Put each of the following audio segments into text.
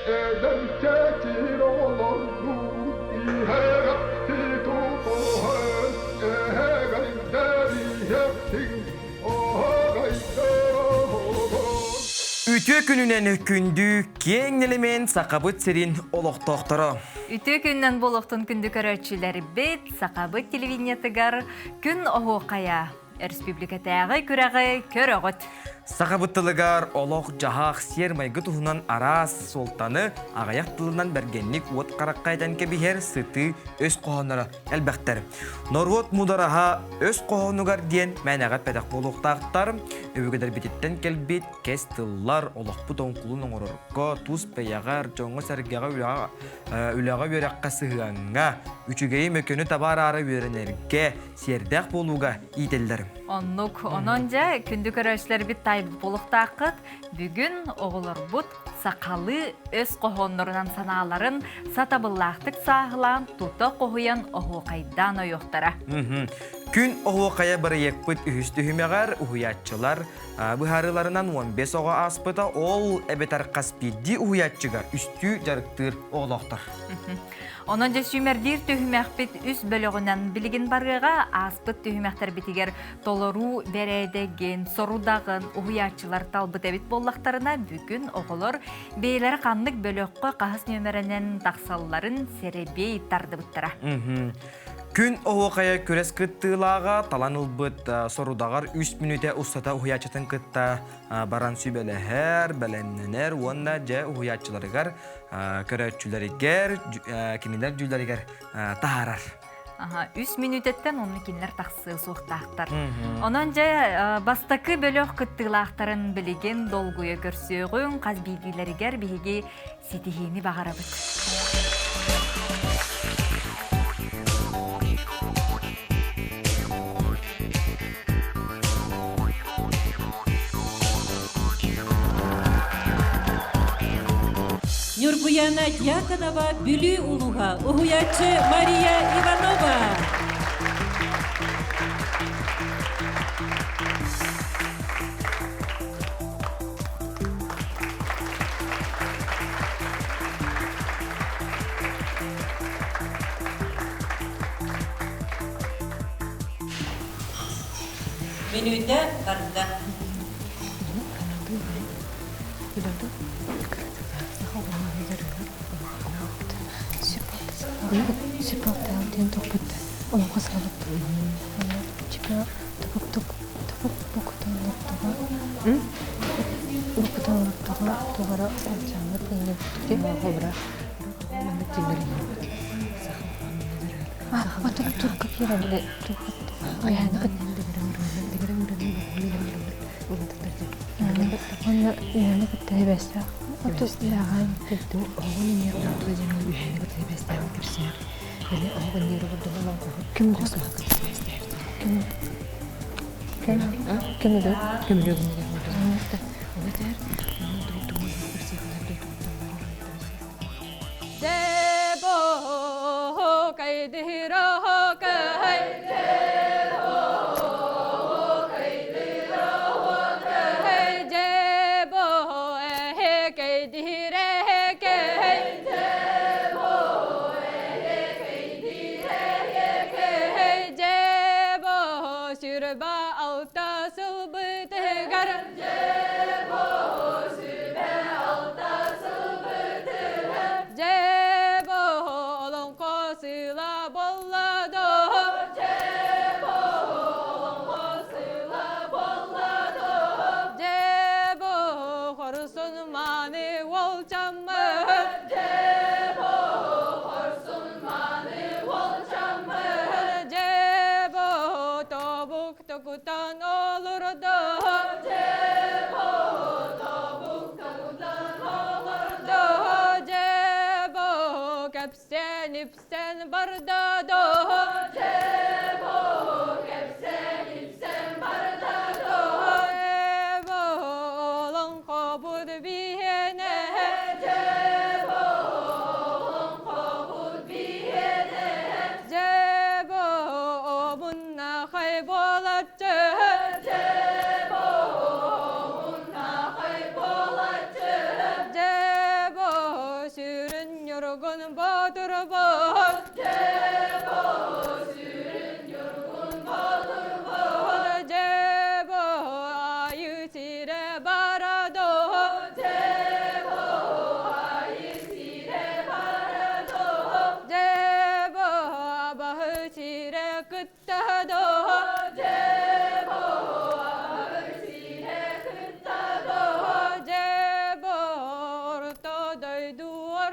Эдэрчэчир олордуу иһэҕэпти тутуһан эһэҕэйдэриһэптиҥ Үтүө күнүнэн күндү киэҥ нэлэмэн Сахабыт сирин олохтоохторо. Үтүө күнүнэн буолуохтун күндү көрөөччүлэрбит Сахабыт телевидениетыгар күн оһуохайа Өрөспүүбүлүкэтээҕи күрэҕи көрөҕүт. Сахабыт тылыгар олох-дьаһах, сиэр-майгы туһунан араас суолтаны аҕыйах тылынан бэргэнник уот харахха этэн кэбиһэр сытыы өс хоһоонноро элбэхтэр. Норуот муудараһа өс хоһоонугар диэн мээнэҕэ эппэтэх буолуохтаахтар. Өбүгэлэрбититтэн кэлбит кэс тыллар олохпут оҥкулун оҥорорго, тус бэйэҕэр, дьоҥҥо-сэргэҕэ үлэҕэ үөрэххэ сыһыаҥҥа, үчүгэйи мөкүнү таба араара үөрэнэргэ, сиэрдээх буолууга иитэллэр. Оннук. Онон дьэ, күндү көрөөччүлэрбит таайбыт буолуохтааххыт. Бүгүн оҕолорбут сахалыы өс хоһооннорунан санааларын сатабыллаахтык сааһылаан, тута хоһуйан, оһуохайдаан ойуохтара. Күн оһуохайа бырайыакпыт үһүс түһүмэҕэр уһуйааччылар быһаарыыларынан 15 оҕо ааспыта, ол эбэтэр хас биирдии уһуйааччыга үстүү дьарыктыыр оҕолоохтор. Онон дьэ сүүмэрдиир түһүмэхпит үс бөлөҕүнэн билигин барыаҕа ааспыт түһүмэхтэрбитигэр толоруу бэрээдэгин, сорудаҕын уһуйааччылар талбыт эбит буоллахтарына, бүгүн оҕолор бэйэлэрэ ханнык бөлөххө хаһыс нүөмэринэн тахсалларын сэрэбиэй тардыбыттара. Күн оһуохайа күрэс кыттыылааҕа талан ылбыт сорудаҕар үс мүнүүтэ устата уһуйааччытын кытта баран сүбэлэһэр, бэлэмнэнэр уонна дьэ уһуйааччыларыгар көрөөччүлэригэр, кинилэр дьүүллэригэр таһаарар. Үс мүнүүтэттэн онно кинилэр тахсыа суохтаахтар. Онон дьэ бастакы бөлөх кыттыылаахтарын билигин долгуйа көрсүөҕүҥ, хас биирдиилэригэр биһиги ситиһиини баҕарабыт. Ньургуяна Дьяконова, Бүлүү улууһа, уһуйааччы Мария Иванова. Мүнүүтэ барда.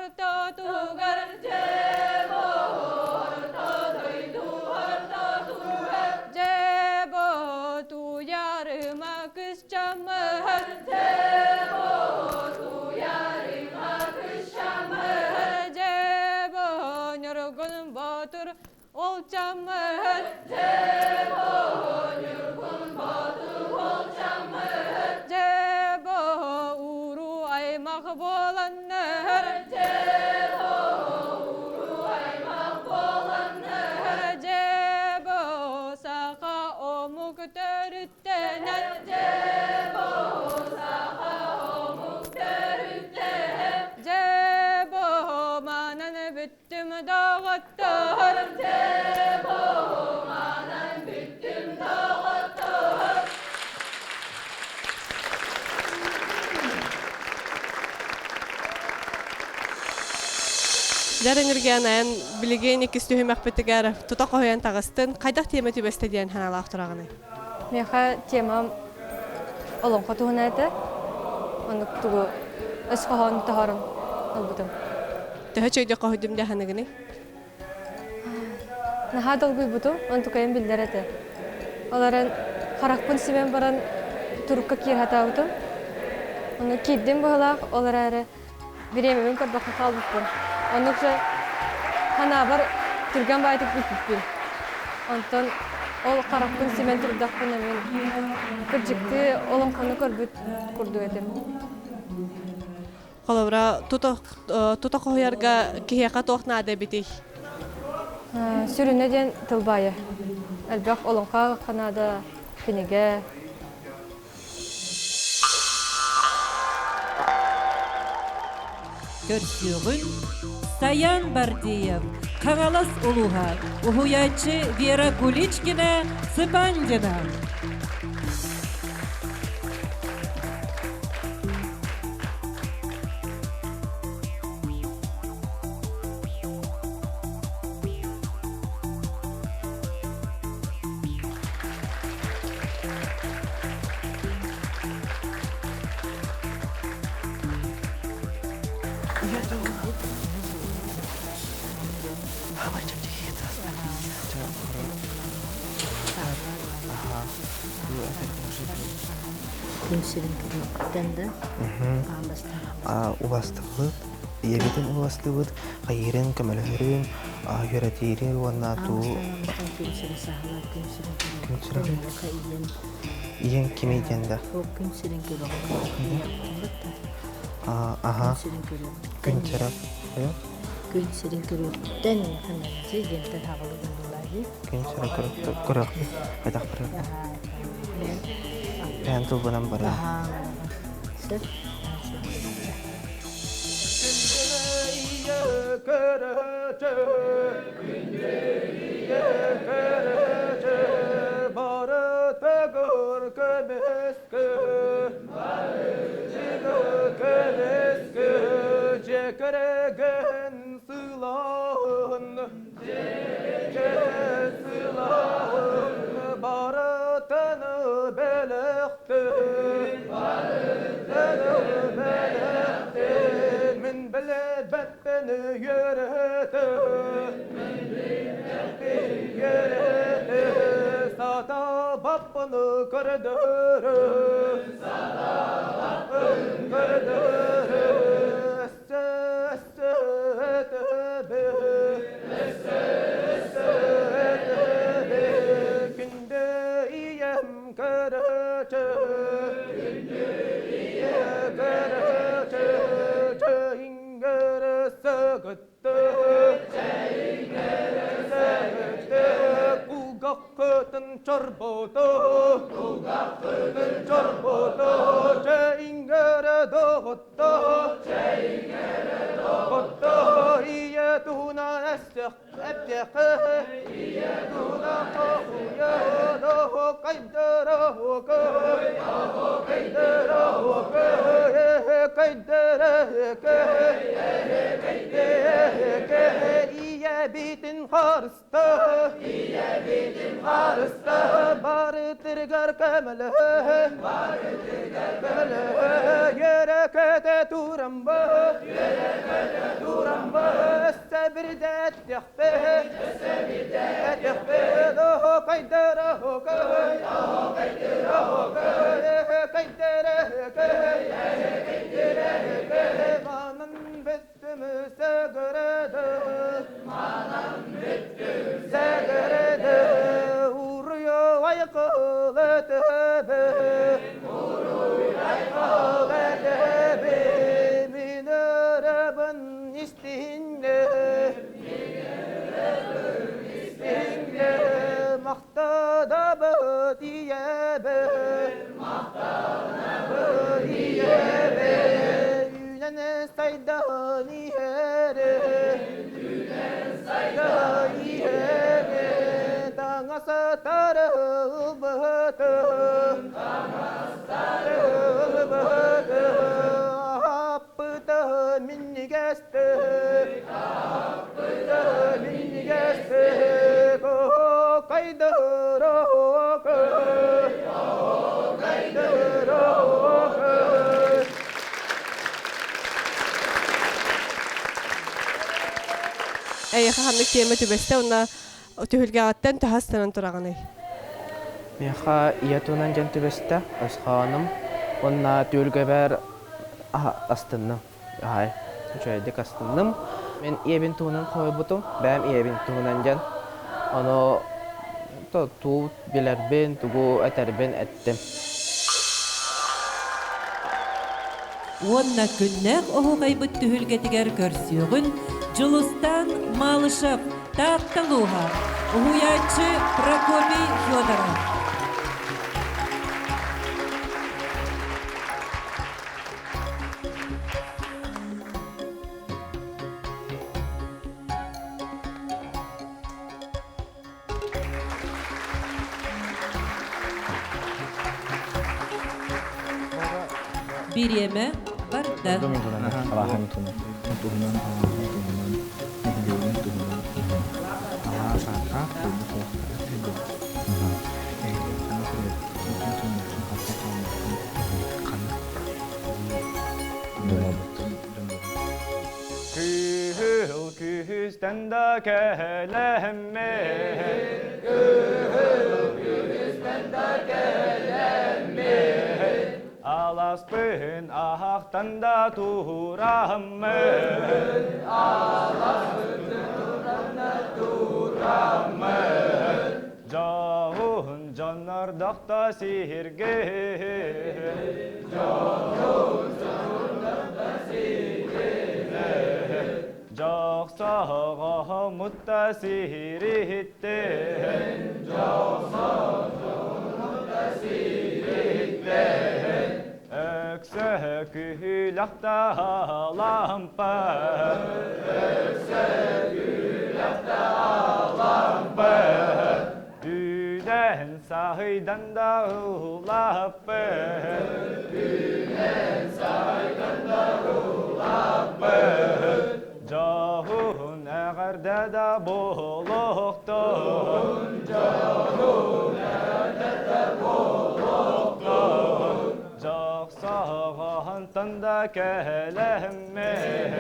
ортотугар Дьэ ботуярыма кысчамыһар Дьэ боньоргун ботур ол чамыһар Дьэ бо уруу аймах буоланнар Дьэ бо саха омук төрүттэнэр Дьэ бо манан бүттүм доҕоттор Дьарыҥырган айан билигин иккис түһүмэхпитигэр тута хоһуйан таҕыстын. Хайдах тиэмэ түбэстэ диэн санаалаах тураҕыный? Миэхэ темам олоҥхо туһунан этэ. Оннук тугу өс хоһоон тоһорун ылбытым. Төһө чөйдө хоһуйдум дии саныгыный? Наһаа долгуйбутум, онтукайым биллэр этэ. Ол эрэн харахпын симэн баран турукка киирэ сатаабытым. Ону киирдим быһыылаах, ол эрээри бириэмэбин көрбөккө хаалбыппын. Оннук же санаабар түргэн баайытык бүппүппүн. Онтон ол харахпын симэн турдахпына мин кырдьыктыы олоҥхону көрбүт курдук этим. Холобура, тута хоһуйарга киһиэхэ туох наада эбитий? Сүрүнэ диэн тылбаайа. Элбэх олоҥхо наада, кинигэ. Көрсүөҕүн Саян Бардиев, Хаҥалас улууһа, уһуйааччы Вера Куличкина, Сыпандина. Күн сирин көрүөхтэн да аан бастаан Убастыбыт, ийэбитин убастыбыт, хайыырын көмөлөһөрүн, үөрэтиирин уонна туу күн сирин саһылар күн сирин Күн сирин көрүөххэ ийэм ийэҥ кимий диэн да ол күн сирин көрүөххэ аха күн сирин көрүөхтэн күн сирэ күн сирин көрүөхтэн ханансы диэнтэн хаҕылыгын булаайы күн сирин көрөх хайдах барар бэйэн тылбынан барар сөп бирдэттэхпэ Эйиэхэ ханнык тиэмэ түбэстэ уонна түһүлгэҕиттэн төһө астынан тураҕыный? Миэхэ ийэ туһунан дьон түбэстэ, өс-хааным уонна түһүлгэбэр астынным. Аһай, үчүгэйдик астынным. Мин ийэбин туһунан хойбутум, бэйэм ийэбин туһунан дьон. Ону туу билэрбин, тугу этэрбин эттим. Уонна күннээх оһуохайбыт түһүлгэтигэр көрсүөҕүн Дьулустаан Малышев, Таатта улууһа, уһуйааччы Прокопий Федоров. Бириэмэ барда. Кыһыл күһүстэн да кэлэммин Кыһыл күһүстэн да кэлэммин Аласпын аһахтан да тураммын Аласпын да тураммын Дьоһун дьоннордохто сиһиргэ Дьоһун дьоннордохто сиһиргэ Дьохсоҕоһомутта сиһириһитте Дьохсоҕоһомутта сиһириһитте Өксө күһүлэхтэ лампа Өксө күһүлэхтэ лампа Үүнэн саһыйдан да улаппы Үүнэн саһыйдан да улаппы Дьоһун эҕэрдэ да буолуохтун Дьоһун эҕэрдэ да буолуохтун Дьохсоҕоһонтон да кэлэммин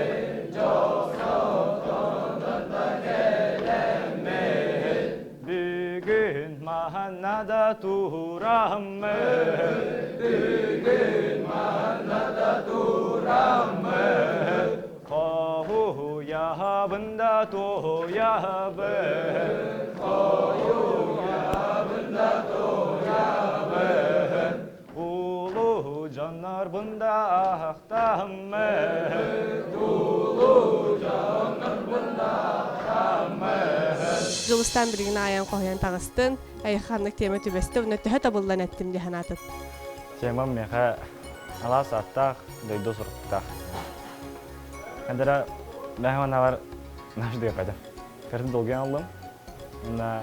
Дьохсоҕоһонтон да кэлэммин Бүгүн маһана да тураммын Бүгүн маһана да тураммын Хоһуйаһабын да туһуйаһабын Хоһуйаһабын да туһуйаһабын Улуу дьоннорбун да ахтаммын Улуу дьоннорбун да ахтаммын Дьулустаан билигин аайан хоһуйан таҕыстын, эйиэхэ ханнык тиэмэ түбэстэ уонна төһө табыллан эттим дии санаатыт? Темам миэхэ алаас ааттаах, дойду суруктаах. Кандара бэһэ наш дыапата. Кырды долгуйан аллым. Уонна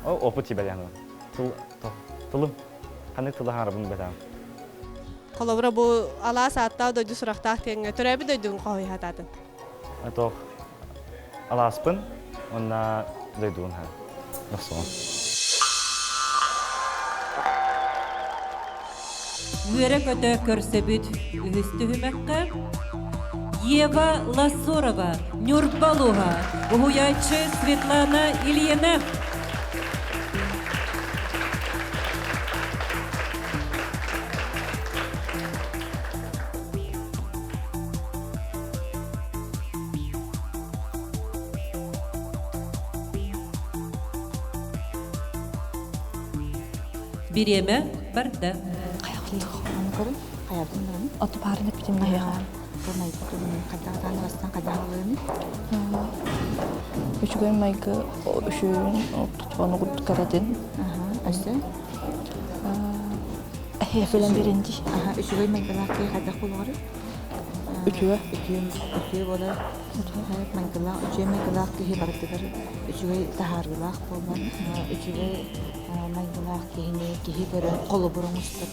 опыт сибэлээн Тыл тылым ханнык тылы хаҥарабын бэтаам. Холобура бу алаас ааттаах дойду сурахтаах диэҥҥэ төрөөбүт дойдугун хоһуйхатаатын. Тох алааспын уонна дойдубун ха. Дохсуон. Үөрэ-көтө көрсөбүт үһүс түһүмэххэ. Ева Лассорова, Ньурба улууһа, уһуйааччы Светлана Ильина. Бириэмэ барда. Оту баарын эппитим наһыаҕа. Үчүгэй майгы үчүгүн тутуган кэрэтин. Эһиэфилэн берин дии. Үчүгэй майгылаах киһи хайдах буолуоҕар? Үтүө. Үтүө, үтүө буолар. Майгылаах, үчүгэй майгылаах киһи барытыгар үчүгэй таһаарыылаах буолар. Үчүгэй майгылаах киһини киһи көрөн холобур оҥостор.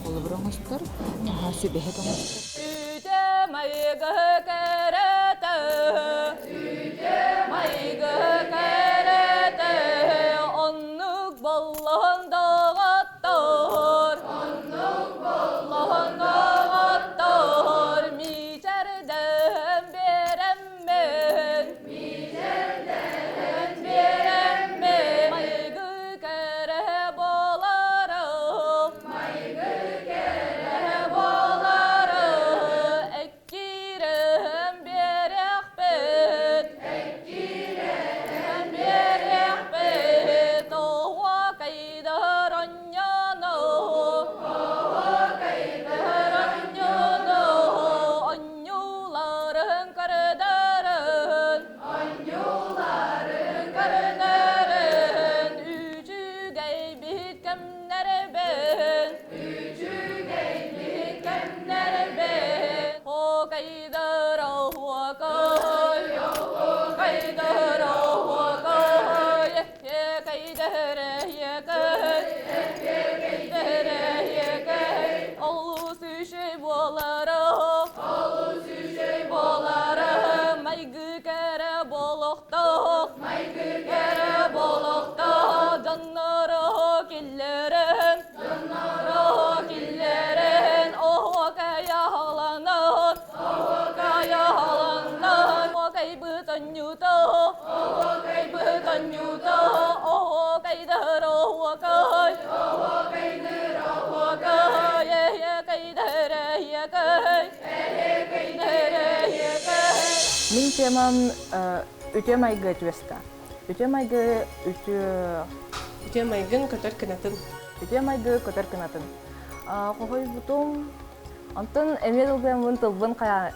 Холобур оҥостор, сүбэһит оҥостор. Үтэ майгы кэрэтэ, үтэ майгы кэрэтэ, оннук боллоһон доҕоттор, оннук боллоһон доҕоттор, мичэрдэһэн биэрэммин, мичэрдэһэн биэрэммин, майгы кэрэ буолара, майгы кэрэ буолара, эккирэһэн биэриэхпит, эккирэһэн биэриэхпит, оһуокайдар онньоно, оһуокайдар онньоно, онньууларын көрдөрөн, онньууларын көрдөрөн, үчүгэй биһит кэмнэрбин, үчүгэй биһит кэмнэрбин, Хокайдар оһуокай, оһуокайдар оһуокай, экайдар экай, экайдар экай, олус үчүгэй буолара, олус үчүгэй буолара, майгы кэрэ буолуохтаах, майгы кэрэ буолуохтаах, дьонноро киллэрэн, дьонноро киллэрэн, оһуокайаһаланан, оһуокайаһаланан, оһуокайбыт онньута, оһуокайбыт онньута, оһуокайдар оһуокай, оһуокайдар оһуокай, эһиэкэйдэр эһиэкэй, эһиэкэйдэр эһиэкэй. Мин темам үтүө майгы түөстэ. Үтүө майгы үтүө... Үтүө майгын көтөр кынатын. Үтүө майгы көтөр кынатын. Хохойбутум. Онтон эмиэ тылбын тылбын хайа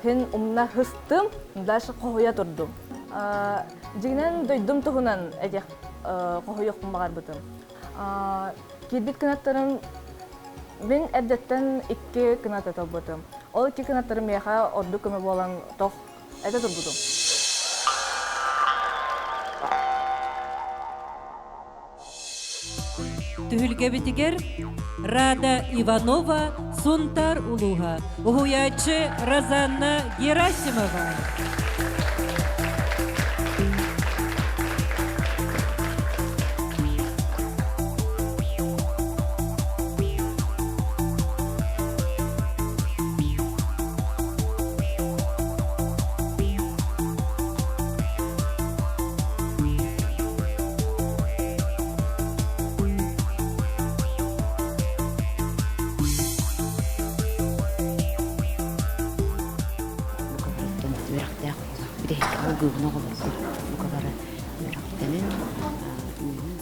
хин умна хыстым, дальше хоһуйа турдум. Дьиҥинэн дойдум туһунан этих хоһуйуохпун баҕарбытым. Киирбит кынаттарым мин эрдэттэн икки кынаты талбытым. Ол икки кынаттарым миэхэ ордук көмө буолан тох этэ турбутум. Түһүлгэбитигэр Рада Иванова, Сунтаар улууһа, уһуйааччы Розанна Герасимова. Үөрэхтээх буолар. Бүтэһиккэ алгыыбын оҕолорго бука бары үөрэхтэнин, үүнүн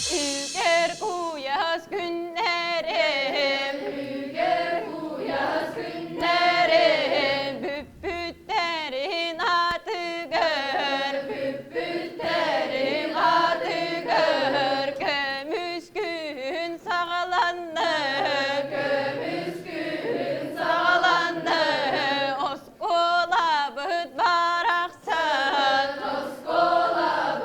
Үгэр куйаас күннэрим, үгэр куйаас күннэрим, бүппүттэрин атыгар, бүппүттэрин атыгар, көмүс күн саҕаланна, көмүс күн саҕаланна, оскуолабыт барахсан, оскуолабыт.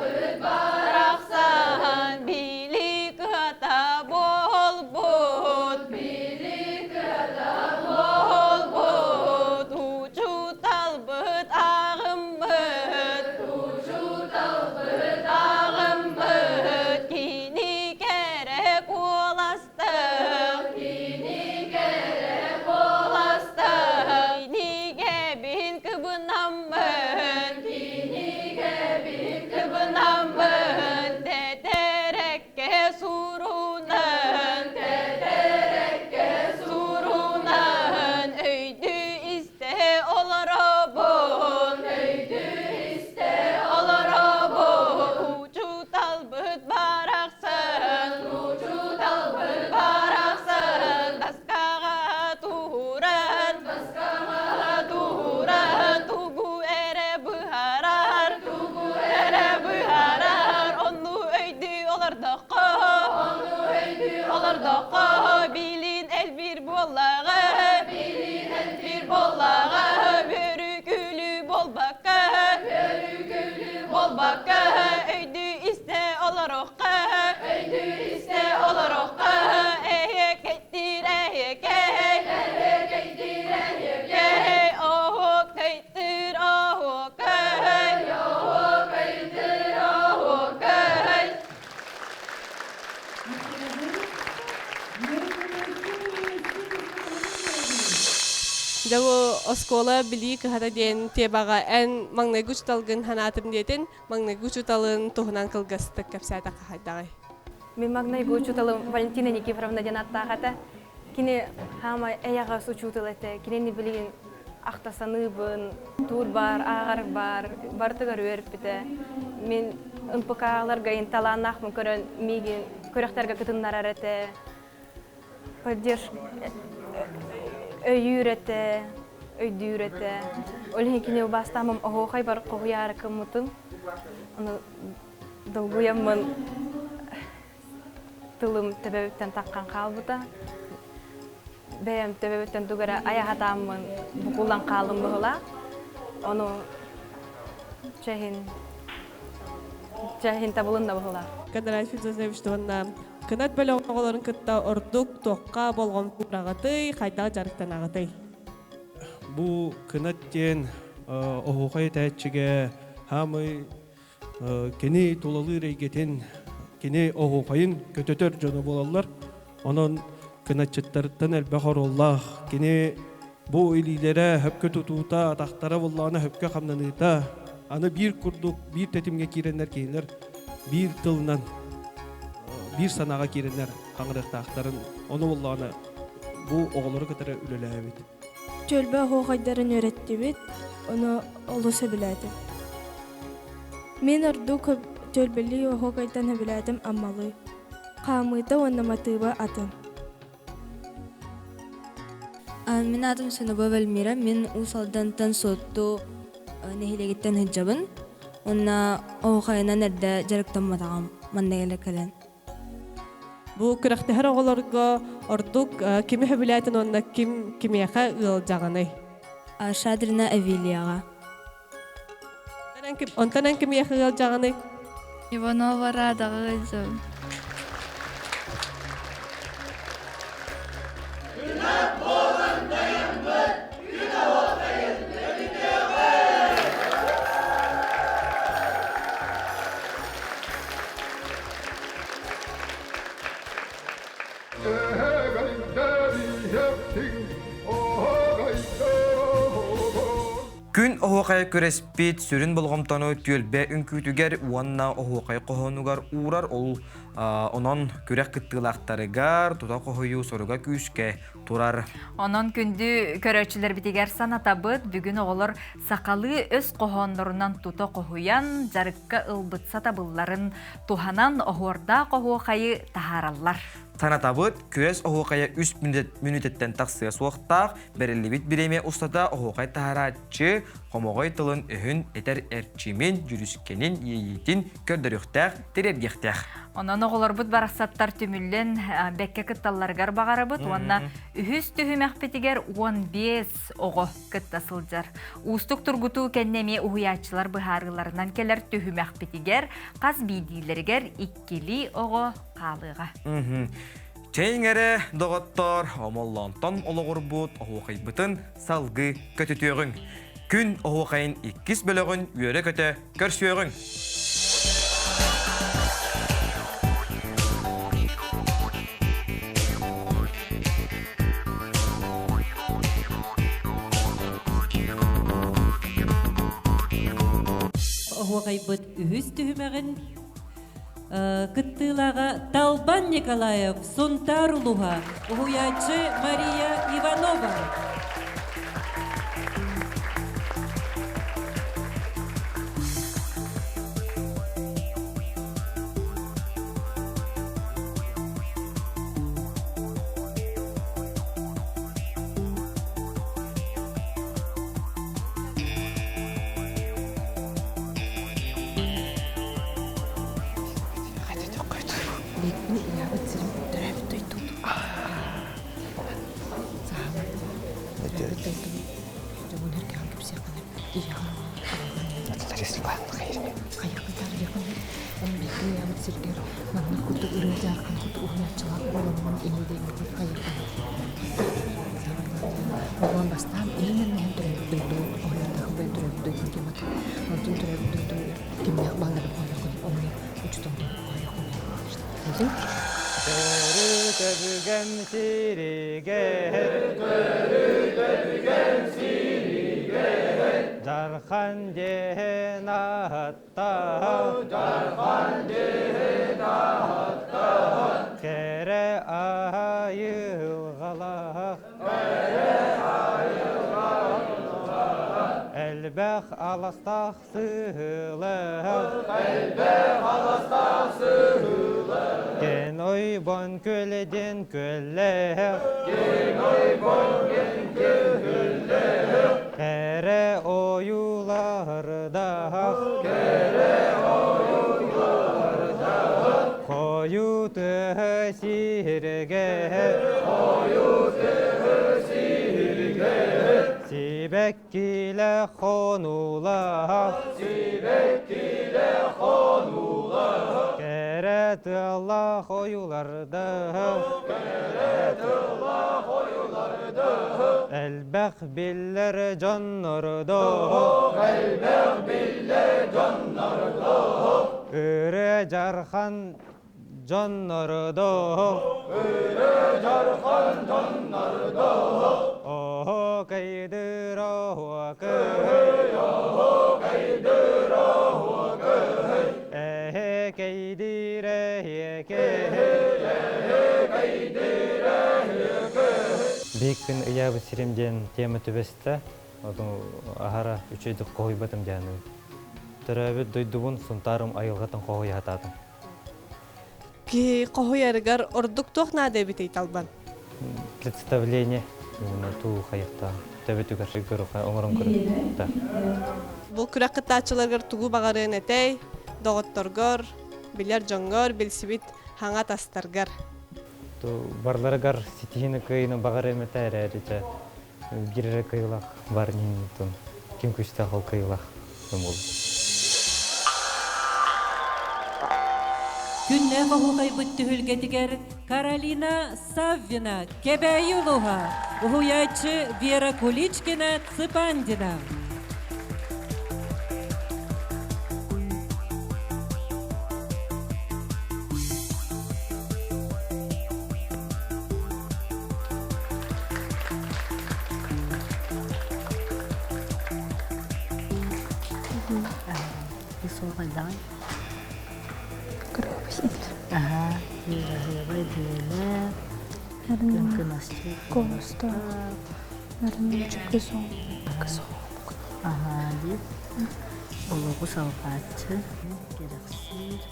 Дьэ бу оскуола билии кыһата диэн тиэмэҕэ эн маҥнайгы учууталгын санаатым диэтин, маҥнайгы учууталын туһунан кылгастык кэпсээтэххэ хайдаҕый? Мин маҥнайгы учууталым Валентина Никифоровна диэн ааттаах этэ. Кини хаамай эйэҕэс учуутал этэ. Кинини билигин ахта саныыбын, туур баар, ааҕар баар, барытыгар үөрпүтэ. Мин МПК-ларга талааннаахпын көрөн миигин күрэхтэргэ кытыннарар этэ. Поддержка өйүүр этэ, өйдүүр этэ. Ол иһин кини убаастаамым оһуохай бар хоһуйаары кыммытым. Ону долгуйаммын тылым төбөбүттэн таххан хаалбыта. Бэйэм төбөбүттэн тугу эрэ айаһатааммын букуллан хаалым быһылаах. Ону чэһин чэһин табылынна быһылаах. Кондратий Федосеевич уонна кынат бөлөҕүн оҕолорун кытта ордук туохха болҕомтураҕытый, хайдах дьарыктанаҕытый? Бу кынат диэн оһуохай этээччигэ хаамый кини тулалыыр эйгэтин, кини оһуохайын көтөтөр дьоно буолаллар. Онон кынатчыттарыттан элбэх оруоллаах. Кини бу илиилэрэ хөпкө тутуута, атахтара буллаҕына хөпкө хамнаныыта, аны биир курдук биир тэтимҥэ киирэннэр кинилэр биир тылынан биир санааҕа киирэннэр хаҥырыахтаахтарын ону буллаҕына бу оҕолору кытары үлэлээбит. Түөлбэ оһуохайдарын үөрэттибит, ону олус сөбүлээтим. Мин ордук түөлбэлии оһуокайтан сөбүлээтим Аммалыы. Хаамыыта уонна матыыба атын. Мин аатым Сунуба Вальмира. Мин Уус Алдантан Суотту нэһилиэгиттэн сылдьабын. Уонна оһуохайынан эрдэ дьарыктамматаҕым манна кэлэ кэлэн. Бу күрэхтэһэр оҕолорго ордук кими сөбүлээтин уонна ким кимиэхэ ыалдьаҕыный? Шадрина Эвилияҕа. Онтон эн кимиэхэ ыалдьаҕыный? Иванова Радаҕа ыалдьабын. Күн оһуохайа күрэспит сүрүн болҕомтону түөлбэ үҥкүүтүгэр уонна оһуохай хоһоонугар уурар ол онон күрэх кыттыылаахтарыгар тута хоһуйуу соруга күүскэ турар. Онон күндү көрөөччүлэрбитигэр санатабыт, бүгүн оҕолор сахалыы өс хоһооннорунан тута хоһуйан, дьарыкка ылбыт сатабылларын туһанан оһуордаах оһуохайы таһаараллар. Санатабыт, күрэс оһуохайа үс мүнүүтэттэн тахсыа суохтаах, бэриллибит бириэмэ устата оһуохай таһарааччы хомоҕой тылын өһүн этэр эрчимин, дьүрүскэнин, иэйиитин көрдөрүөхтээх, тириэрдиэхтээх. Онон оҕолорбут барахсаттар түмүллэн бэккэ кытталларыгар баҕарабыт уонна үһүс түһүмэхпитигэр 15 оҕо кытта сылдьар. Уустук тургутуу кэннэ эмиэ уһуйааччылар быһаарыыларынан кэлэр түһүмэхпитигэр хас биирдиилэригэр иккилии оҕо хаалыаҕа. Чэйиҥ эрэ, доҕоттоор, омоллоонтон олоҕурбут оһуохайбытын салгыы көтүтүөҕүҥ. Күн оһуохайын иккис бөлөҕүн үөрэ-көтө көрсүөҕүҥ! Оһуохайбыт үһүс түһүмэҕин кыттыылааҕа Талбан Николаев, Сунтаар улууһа, уһуйааччы Мария Иванова. Бастаан именно төрөөбүт дойду оһуйардаах төрөөбүт дойду темата. Онтон төрөөбүт дойду кимнээх баалларын хоһуйаххын, онно учуталларын хоһуйаххын. Төрүт өбүгэм сиригэр Төрүт өбүгэм сиригэр Жархан диэн ааттаах Жархан диэн ааттаах Кэрэ айылҕалаах Кэрэ айылҕалаах Элбэх аластаах сыһыылаах Элбэх аластаах сыһыылаах Кэн ойбон көледен көллээх Кэн ойбон көллээх Кэрэ ойуулардаах Кэрэ ойуулардаах Хойуу тыаһы сиргэ Хойуу тыаһы сиргэ Сибэккилэ хонуулаах Сибэккилэ хонуулаах Кэрэ тыаллаах ойуулардаах Кэрэ тыаллаах ойуулардаах Элбэх биллэр дьоннордоох Элбэх биллэр дьоннордоох Өрө дьархан дьоннордоох Өрө дьархан дьоннордоох Оһо кайдыр оһуокай Оһо кайдыр оһуокай Эһэ кэйдир эһиэкэй Эһэ кэйдир эһиэкэй Биһикпин ыйаабыт сирим диэн тема түбэстэ. Оту аһара үчүгэйдик хоһуйбатым диэн. Төрөөбүт дойдубун Сунтаарым айылҕатын хоһуйа сатаатым. Киһи хоһуйарыгар ордук туох наада эбитий Талбан? Представление именно туу хайахтаах төбөтүгэр көрүхэ оҥорон көрө. Бу күрэх кыттааччыларгар тугу баҕарыан этэй? Доҕотторгор, билэр дьоҥҥор, билсибит хаҥа тастаргар. Барларыгар ситиһини кыайыны баҕарыам этэ эрээри дьэ биир эрэ кыайыылаах бар иһин ким күүстээх ол кыайыылаах буолбут. Күннээх оһуохайбыт түһүлгэтигэр Каролина Саввина, Кэбээйи улууһа, уһуйааччы Вера Куличкина, Цыпандина. Суоҕайдаҕай? Аһаа, кыраһыабай дьүөлээх, кыҥкынасчыт Куоластаах, Аһаа, диир. Олоҕу салҕааччы, кэрэхсиир,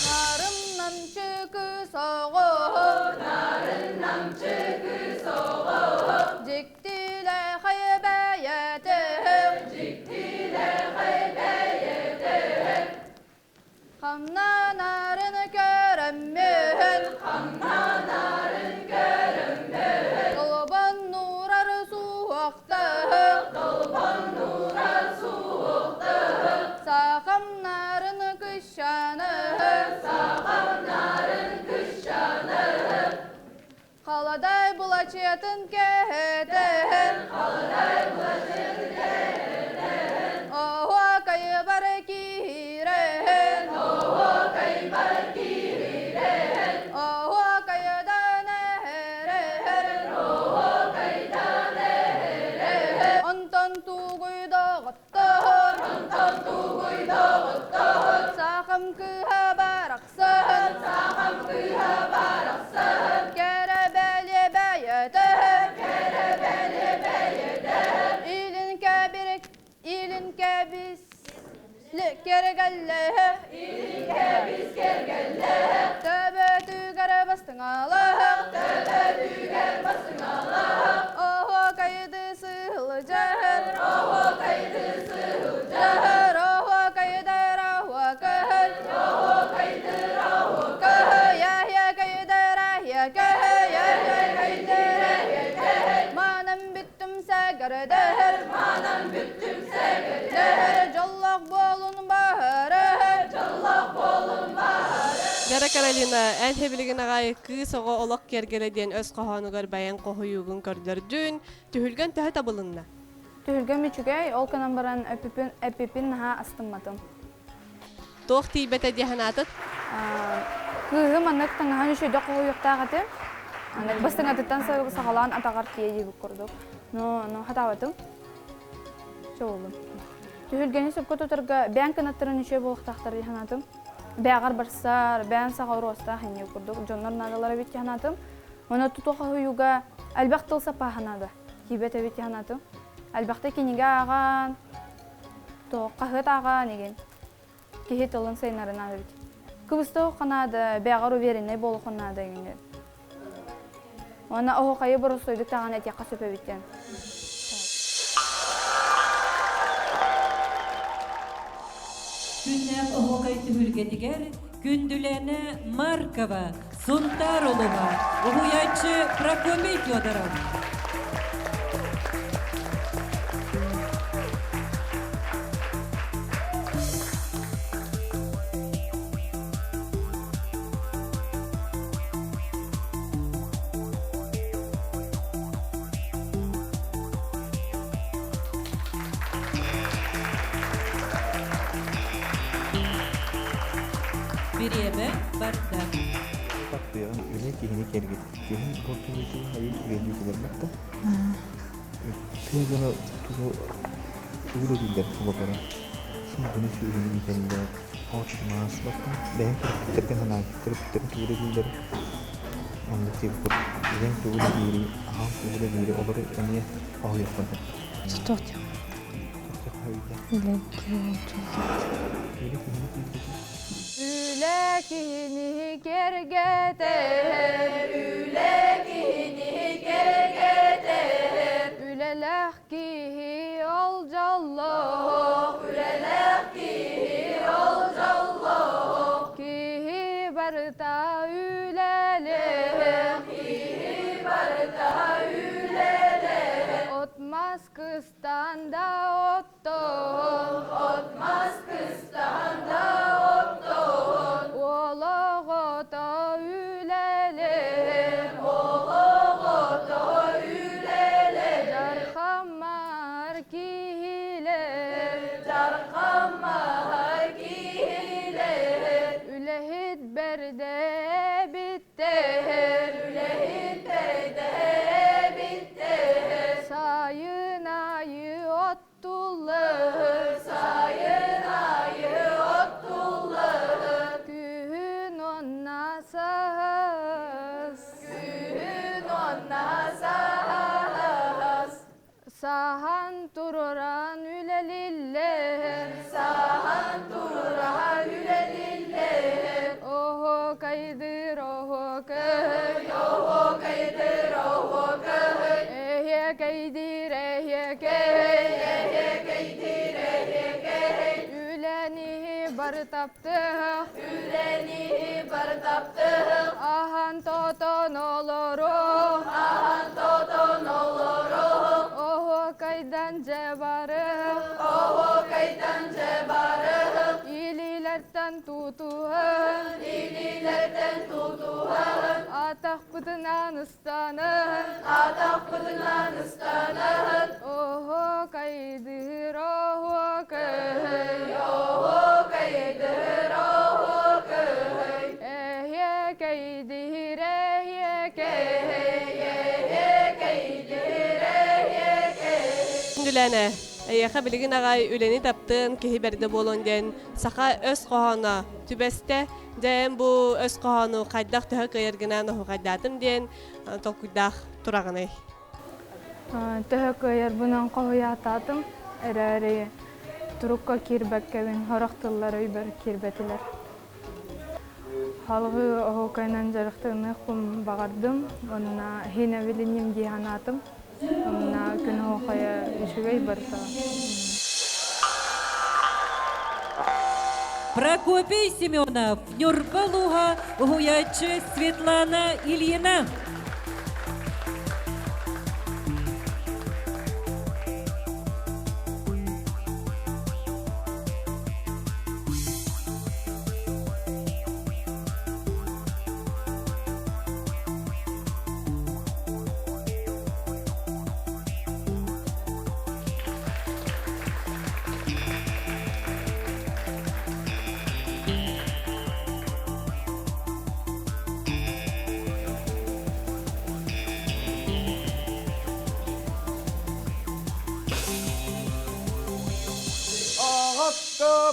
Нарым намчы соҕо, Нарын намчы соҕо, Дьиктилэ хайбэйэтэ, Дьиктилэ хайбэйэтэ, Хамнанарын көрөммүн, Хамнанарын көрөммүн, Толбон нуурар суохтаах, Толбон нуурар суохтаах, Сахамнарын кышаны, Сахамнарын кышаны, Халадай булачыатын кэһэтэн, Халадай булачыатын кэһэтэн, Оһуокайы бары киирэн, Оһуокайы бары киирэн, Оһуокайыдан эһэрэн, Оһуокайдан эһэрэн, Онтон тугуй доҕоттор, Онтон тугуй доҕоттор, Сахам кыыһа барахсан, Сахам кыыһа барахсан, Кэрэ бэлиэ бэйэтэ, Кэрэ бэлиэ бэйэтэ, Илин кэбирик, илин кэбис, кэргэллэһэ, Илин кэбис кэргэллэһэ, Төбөтүгэр бастыҥалаах, Төбөтүгэр бастыҥалаах, Оһуокайды сылдьар, Оһуокайды сылдьар, Оһуокайдар оһуокай, Оһуокайдар оһуокай, Яһиакайдар аһиакай, Яһиакайдар аһиакай, Манан бүттүм сэгэрдэр, Манан бүттүм сэгэрдэр, Дьоллоох буолун баһары, Дьоллоох буолун баһары. Вера Каролина, эн хэбилигин аҕай кыыс оҕо олох киэргэлэ диэн өс хоһоонугар бэйэҥ хоһуйуугун көрдөрдүн, түһүлгэн төһө табылынна? Түһүлгэм үчүгэй, ол гынан баран эпипин, эпипин наһаа астымматым. Туох тиийбэтэ дии санаатыт? Кыыһы маннык таҥаһын үчүгэйдик хоһуйуохтаах этим. Маннык бастыҥатыттан саҕалаан атаҕар тиийэ диэбит курдук. Но, но хатаабатым. Чоолум. Түһүлгэни сөпкө тутарга бэйэҥ кынаттарын үчүгэй буолуохтаахтар дии санаатым. Бэйэҕэр барсар, бэйэҥ саҕа оруостаах инньэ курдук дьоннор наадалара эбит дии санаатым. Онно тутуох хоһуйууга элбэх тыл сапааһа наада. Тиийбэт эбит дии санаатым. Элбэхтэ кинигэ ааҕан, туох хаһыат ааҕан игин киһи тылын сайыннарынан эбит. Кыбыстыахха наада, бэйэҕэр увереннай буолуохха наада игин. Уонна оһуохайы боростуойдук даҕаны этиэххэ сөп эбит диэн. Күннээх оһуокай түһүлгэтигэр Күндүлээнэ Маркова, Сунтаар улууһа, уһуйааччы Прокопий Федоров. Бириэмэ барда. Таптыаҕын үлэ киһини кэргитэр. Киһин бортуйутун айыы түгэнни кэлэрбэт да. Тыа дьоно тугу тугу да дииллэр холобура. Сылгыны сүөһүнү иитэллэр, от маас баттан бэйэҥ төрөппүттэргин санаан төрөппүттэрин тугу да дииллэр. Оннук диэбит курдук. Ийэҥ тугу да диири, аҕаҥ тугу да диири олору эмиэ хоһуйуоххун сөп. Тутуох Үлэ Үлэ киһини кэргэтэр, үлэ киһини кэргэтэр, үлэлээх киһи ол дьоллоох, үлэлээх киһи ол дьоллоох, киһи барыта үлэлээх, киһи барыта үлэлээх, от-мас кыстаан да оттоон, от-мас кыстаан да оттоон, уол оҕото үлэлээх, уол оҕото үлэлээх, дьархаммар киһилэр, дьархаммар киһилэр, үлэһит бэрдэ эбиттэр, үлэһит бэрдэ эбиттэр, сайын аайы оттуллар, сайын аайы оттуллар, күһүн уонна саас, күһүн уонна саас, Саһан туруран үлэлиллэр, саһан туруран үлэлиллэр. Оһуокайдыыр оһуокай, оһуокайдыыр оһуокай. Эһиэкэйдиир эһиэкэй, эһиэкэйдиир эһиэкэй. Үлэниһи бары таптыах, үлэниһи бары таптыах. Аһан тотон олоруох, аһан тотон олоруох. Оһуокайдан дьэ барыах, оһуокайдан дьэ барыах. Илиилэртэн тутуһан, илиилэртэн тутуһан. Атахпытынан ыстанан, атахпытынан ыстанан. Оһуокайдыыр оһуокай, оһуокайдыыр оһуокай. Эһиэкэйдиир эһиэкэй, эһиэкэйдиир эһиэкэй. Күндүлээнэ, эйиэхэ билигин аҕай үлэни таптыан киһи бэрдэ буолуон диэн саха өс хоһооно түбэстэ. Дьэ эн бу өс хоһоону хайдах төһө кыайаргынан оһуохайдаатым диэн толкуйдаах тураҕыный? Төһө кыайарбынан хоһуйаатаатым эрээри турукка киирбэккэбин сорох тыллар өйбөр киирбэтилэр. Салгыы оһуокайынан дьарыктаныахпын баҕардым уонна иһин эбилинним дии санаатым. Онно күн оһуохайа үчүгэй барыта. Прокопий Семенов, Ньурба улууһа, уһуйааччы Светлана Ильина.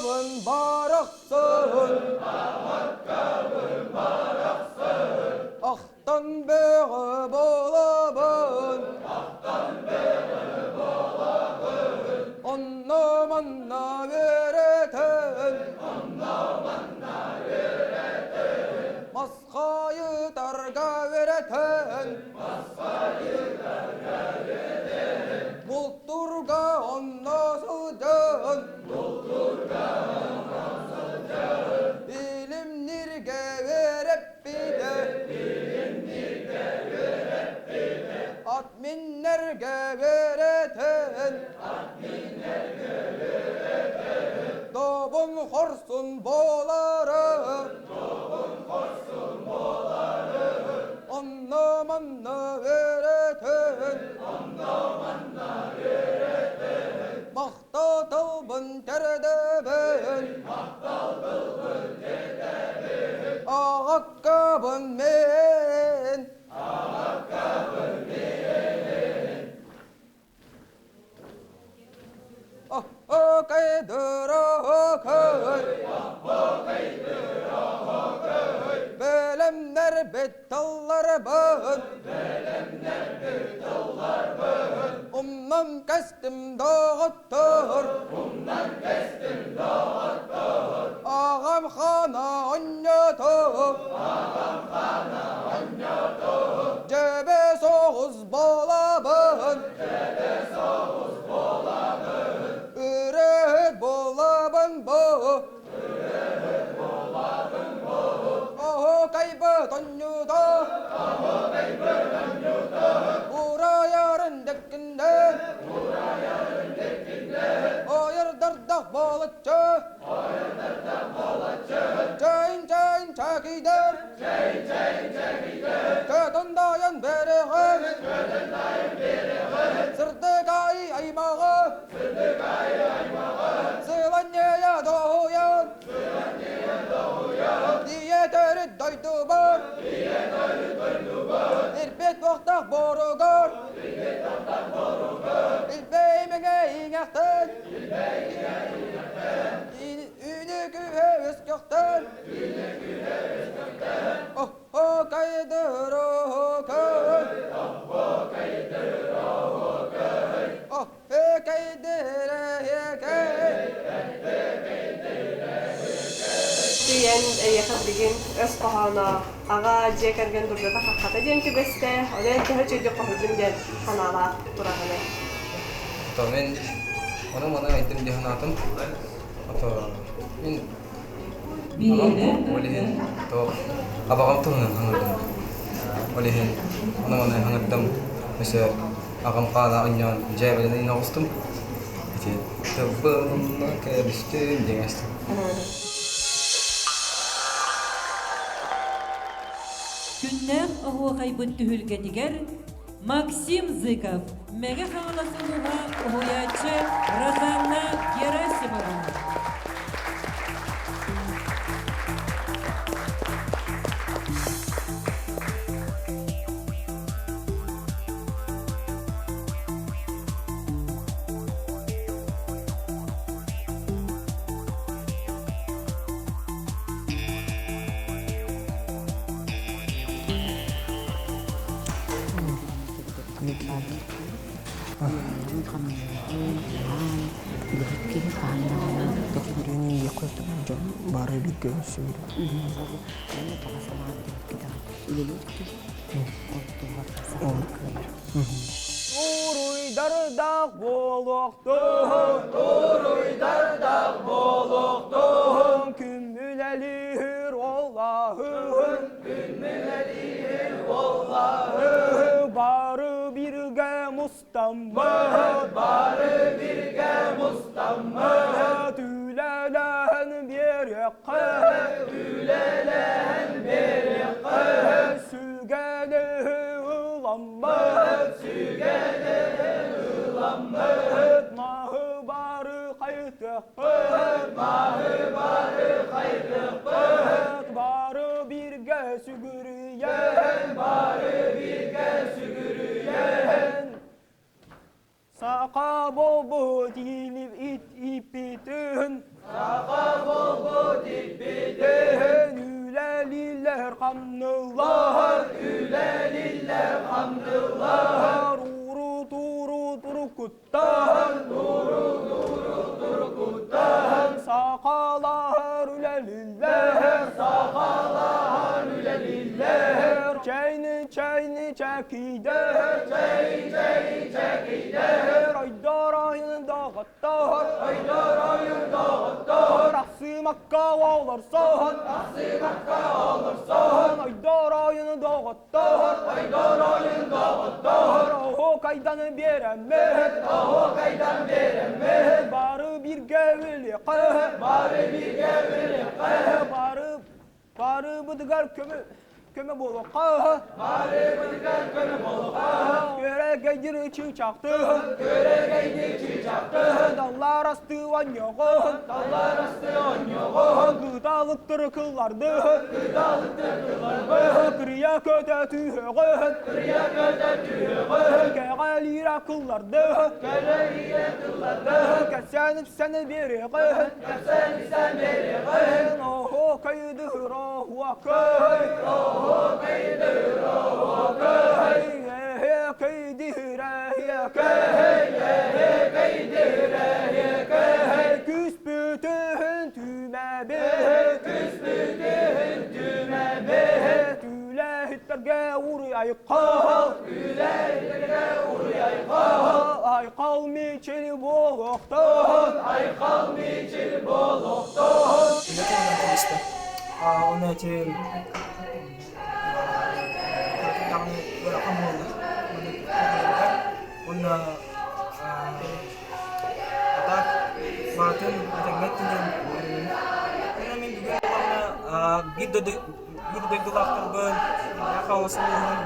Аҕаккабын барахсын, Аҕаккабын барахсын, Ахтан бөҕө буолабын, Ахтан бөҕө буолабын, Онно-манна үөрэтэн, Онно-манна үөрэтэн, Масхайытарга үөрэтэн, Масхайытарга үөрэтэн, Бултурга онно сылдьан, Бултурга онно сылдьан, Илимниргэ үөрэппитэ, Илимниргэ үөрэппитэ, Ат миннэргэ үөрэтэн, Ат миннэргэ үөрэтэн, Добун хорсун буолары, Добун хорсун буолары, Онно-манна үөрэтэн, Онно-манна үөрэтэн, Махтал тылбын тэрдэбин, Махтал тылбын тэрдэбин, Аҕаккабын мин, Аҕаккабын мин. Бэлэмнэрбит тылларбын Умнан кэстим доҕоттор Умнан кэстим доҕоттор Аҕам хана онньото Аҕам хана онньото Дьэбэ соҕус буолабын Дьэбэ соҕус буолабын Үрүһүт буолабын бу Үрүһүт буолабын бу Оһукайбыт онньута Оһукайбыт онньута Урайарын дэккиннэ Урайарын дэккиннэ Ойырдардах буолаччы Ойырдардах буолаччы Чэйин чэйин чэкийдэр Чэйин чэйин чэкийдэр Көтөн дайан береҕин Көтөн дайан береҕин Сырдык ай аймаҕы Сырдык ай аймаҕы Сыланньыйа доһуйан Сыланньыйа доһуйан Ийэ төрүт дойдубар Ийэ төрүт дойдубар Ирбит уохтах боругар Ирбит уохтах боругар Илбэй мэҥэ иҥэхтэн Илбэй мэҥэ иҥэхтэн Үүнү күүһэ өскөхтөн Үүнү күүһэ өскөхтөн Оһокайдыр-оһокай Оһокайдыр-оһокай Оһокайдыр-эһэкэй Түйэн эйиэхэ билигин өс хоһооно аҕа дьиэ кэргэн дурдата хаххата диэн түбэстэ. Онон төһө үчүгэйдик хоһуйдум диэн санаалаах тураҕыный? Ото мен ону маны айдым дии санаатым. Ото мин аҕам ол иһин то абаҕам туһунан хаҥырдым. Ол иһин ону маны хаҥырдым. Өссө аҕам хаана онньоон дьээбэлэнэн оҕустум. Ити тылбын кэбистим диэн астым. Күннээх оһуохайбыт түһүлгэтигэр Максим Зыков, Мэҥэ Хаҥалас улууһа уһуйааччы Розанна Герасимова. Бары бииргэ үҥсүүр. Уруйдардаах буолуохтун, уруйдардаах буолуохтун, күммүлэлиир оллаһын, күммүлэлиир оллаһын, бары бирге мустаммыт, бары бирге мустаммыт, үлэлэһэн биэриэххэ, үлэлэһэн биэриэххэ, сүгэни ыламмыт, сүгэни ыламмыт, маһы бары хайытыахпыт, маһы бары хайытыахпыт, бары бирге сүгүрүйэн, бары бирге сүгүрүйэн, Саха буолбут ииппитин, Саха Андыллаһар Уру туру турукуттан Туру туру турукуттан Сахалаһар үлэлиллэр Сахалаһар үлэлиллэр Чайны чайны чакидер Чай чай чакидер Ойдор ойын доҕоттор Ойдор ойын доҕоттор Ахсымакка олорсон Ахсымакка олорсон Ойдор ойын доҕоттор Ойдор ойын доҕоттор Оһуокайдан биэрэммит Оһуокайдан биэрэммит Бары бииргэ үлүөххэ Бары бииргэ үлүөххэ Бары барыбытыгар көмө көмө буолуохха Барыбытыгар көмө буолуохха Күөрэгэйдир чыычаахты Күөрэгэйдир чыычаахты Даллар асты онньоҕун Даллар асты онньоҕун Кыталыктары кылларды Кыталыктары Кырыйа көтө түһөҕүн, кырыйа көтө түһөҕүн, кэҕэлиирэ кылларды, кэҕэлиирэ кылларды, кэпсээн ипсэни биэриэҕин, кэпсээн ипсэн биэриэҕин, оһо кайдыыр оһуа кый, оһо кайдыыр оһуа кый, эһэ кайдыыр эһэ кый, эһэ кайдыыр эһэ кый, күспүтүн түмэбит, күспүтүн түмэбит, Үлэһиттэргэ уруй айхал, үлэһиттэргэ уруй айхал, айхал мичил буолуохтун, айхал мичил буолуохтун. Үлэ туһунан түбэстэ. Оны эти даҕаны ыарахан буолла. Уонна атак баатын этэҥҥэ өттүнэн уонна мин бүгүн буоллаҕына биир биир дойдулаахтарбын Хаҥалас улууһун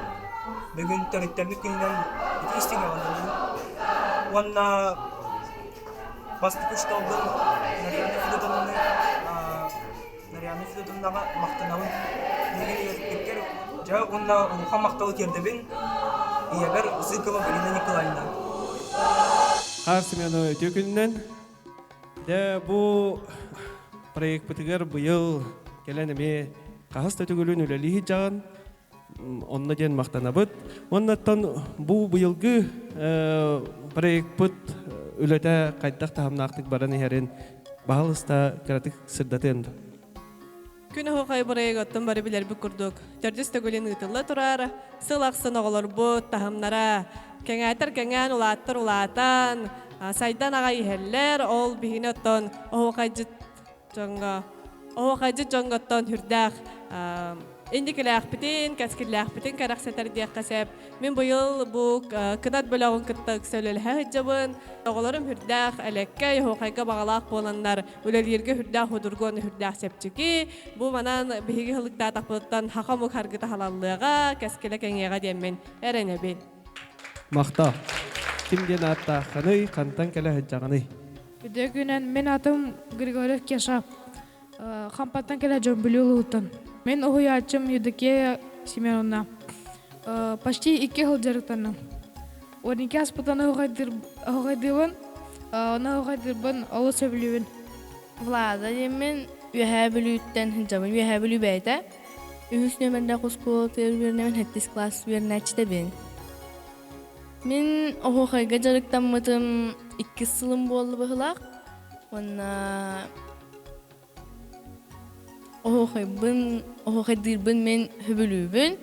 бүгүн төрүттэммит күнүнэн итии истиҥ эҕэрдэлиибин уонна бастакы учууталбын Нарьяна Федотовнаны Нарьяна Федотовнаҕа махтанабын. Билигин үөрэппиккэр дьэ уонна улахан махталы тиэрдэбин ийэбэр Зыкова Галина Николаевна. Хаар Семенова үтүө күнүнэн. Дьэ бу проекпытыгар быйыл кэлэн эмиэ хаһыс да төгүлүн үлэлии сылдьаҕын. Онно диэн махтанабыт. Уоннаттан бу быйылгы проекпыт үлэтэ хайдах таһымнаахтык баран иһэрин баһылыста кыратык сырдатыан дуо? Күн оһуохай бырайыгыттан бары билэрбит курдук, төрдүс төгүлүн ыытылла турар, сыл ахсын оҕолорбут таһымнара кэҥээтэр кэҥээн, улааттар улаатан, сайдан аҕай иһэллэр. Ол биһини оттон оһуохайдьыт дьоҥҥо оһуохайдьыт дьоҥҥоттон сүрдээх инникилээхпитин, кэскиллээхпитин кэрэхсэтэр диэххэ сөп. Мин быйыл бу кынат бөлөҕүн кытта ыкса үлэлэһэ сылдьабын. Оҕолорум сүрдээх элэккэй, оһуохайга баҕалаах буоланнар үлэлииргэ сүрдээх судургу уонна сүрдээх чэпчэки. Бу манан биһиги ылыктаатахпытыттан хаха омук харгыта халаллыаҕа, кэскилэ кэҥиэҕэ диэммин эрэнэбин. Махтал. Ким диэн ааттааххыный, хантан кэлэ сылдьаҕыный? Үтүө күнэн мин атым Григорьев Кеша. Хампаттан кэлэ дьон Бүлүү улууһуттан. Мин уһуйааччым Евдокия Семеновна. Почти икки сыл дьарыктанным. 12 аспытан оһуохайдыыбын, ону оһуохайдыырбын олус сөбүлүүбүн. Влада диэммин Үөһээ Бүлүүттэн сылдьабын. Үөһээ Бүлүү бэйэтэ. Үһүс нүөмэрдээх оскуолатыгар үөрэнэбин, сэттис класс үөрэнээччитэбин. Мин оһуохайга дьарыктаммытым иккис сылым буолла быһыылаах. Уонна оһуохайбын, оһуохайдыырбын мин сөбүлүүбүн.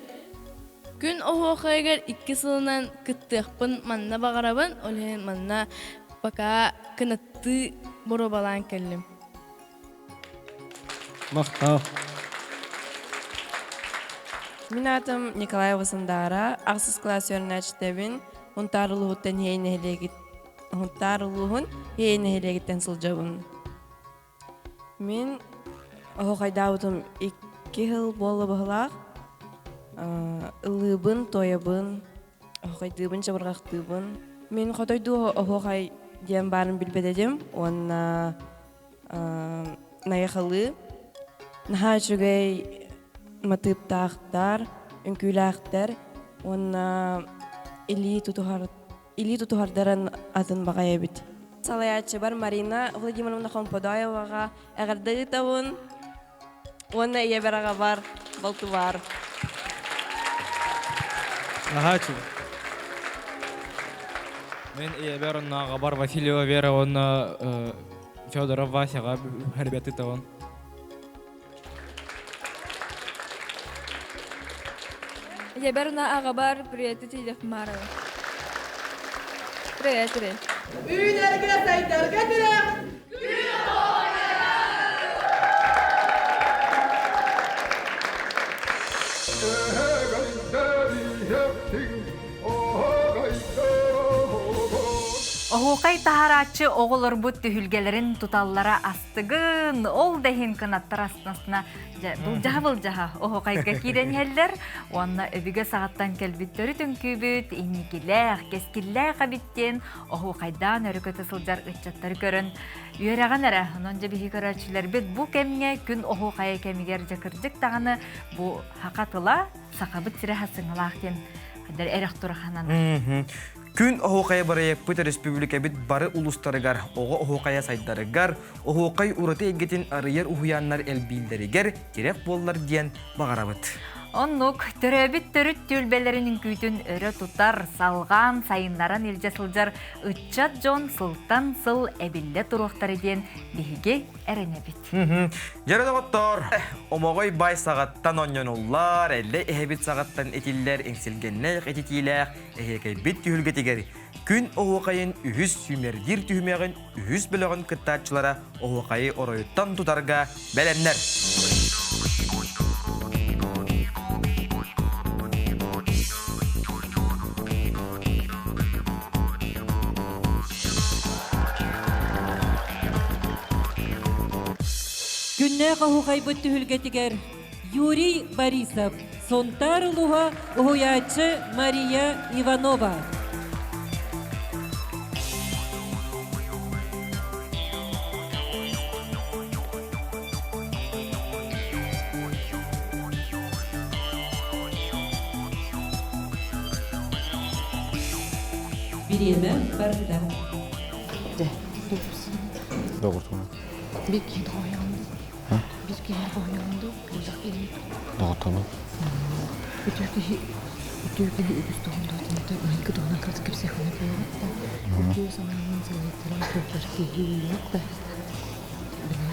Күн оһуохайыгар икки сылынан кыттыахпын манна баҕарабын, ол иһин манна пока кынаттыы боруобалаан кэллим. Махтал. Мин аатым Николаева Сандаара, ахсыс класс үөрэнээччитэбин, Хунтаар улууһуттан Иһэй нэһилиэгит Хунтаар улууһун Иһэй нэһилиэгиттэн сылдьабын. Мин оһуохайдаабытым икки сыл буолла быһылаах. Ыллыыбын, туойабын, оһуохайдыыбын, чабырҕахтыыбын. Мин хотойдуу оһуохай диэн баарын билбэт этим уонна найахалыы наһаа үчүгэй матыыптаахтар, үҥкүүлээхтэр уонна илии тутуһар илии тутуһардарын атын баҕайы эбит. Салайааччыбар Марина Владимировна Хомподоеваҕа эҕэрдэ ыытабын уонна ийэбэр аҕабар балтыбар. Наһаа үчүгэй. Мен ийэбэр онно аҕабар Васильева Вера уонна Федоров Васяҕа хэрбэти табын. Ийэбэр уонна аҕабар приветы тиийдэх Марова. Привет, привет. Үүнэргэ сайдарга тирэх Оһуохай таһарааччы оҕолорбут түһүлгэлэрин туталлара астыгын, ол да иһин кынаттар астынасына былдьаһа-былдьаһа оһуохайга киирэн иһэллэр уонна өбүгэ саҕаттан кэлбит төрүт үҥкүүбүт инникилээх, кэскиллээх эбит диэн оһуохайдаан өрө көтө сылдьар ыччаттары көрөн үөрэҕин эрэ. Онон дьэ биһи көрөөччүлэрбит бу кэмҥэ күн оһуохайа кэмигэр дьэ кырдьык даҕаны бу саха тыла сахабыт сирэ хасыҥалаах диэн эрэх тураханан. Күн оһуохайа бырайыакпыт өрөспүүбүлүкэбит бары улуустарыгар оҕо оһуохайа сайдарыгар, оһуохай ураты эйгэтин арыйар уһуйааннар элбииллэригэр тирэх буоллар диэн баҕарабыт. Оннук, төрөөбүт төрүт түөлбэлэрин үҥкүүтүн өрө тутар, салҕаан, сайыннаран илдьэ сылдьар ыччат дьон сылтан сыл эбиллэ туруохтара диэн биһиги эрэнэбит. Дьэрэ доҕоттоор, омоҕой бай саҕаттан онньонуллар, эллэ эһэбит саҕаттан этиллэр эҥсилгэннээх этитиилээх эһиэкэйбит түһүлгэтигэр күн оһуохайын үһүс сүүмэрдиир түһүмэҕин үһүс бөлөҕүн кыттааччылара оһуохайы оройуттан тутарга бэлэмнэр. Күннээх оһуохайбыт түһүлгэтигэр Юрий Борисов, Сунтаар улууһа уһуйааччы Мария Иванова. Бириэмэ барда. Доҕортуна. Бир киһи хоһуйаҕын Бир киһи хоһуйаҕын дуу, элбэх киһи. Доҕотторбун. Үтүө киһи үтүө киһи үгүс туһунан майгы туһунан кырдьык кэпсиэххинэ буолуох да. Үтүө санаанан салайтаран сылдьар киһи да. Били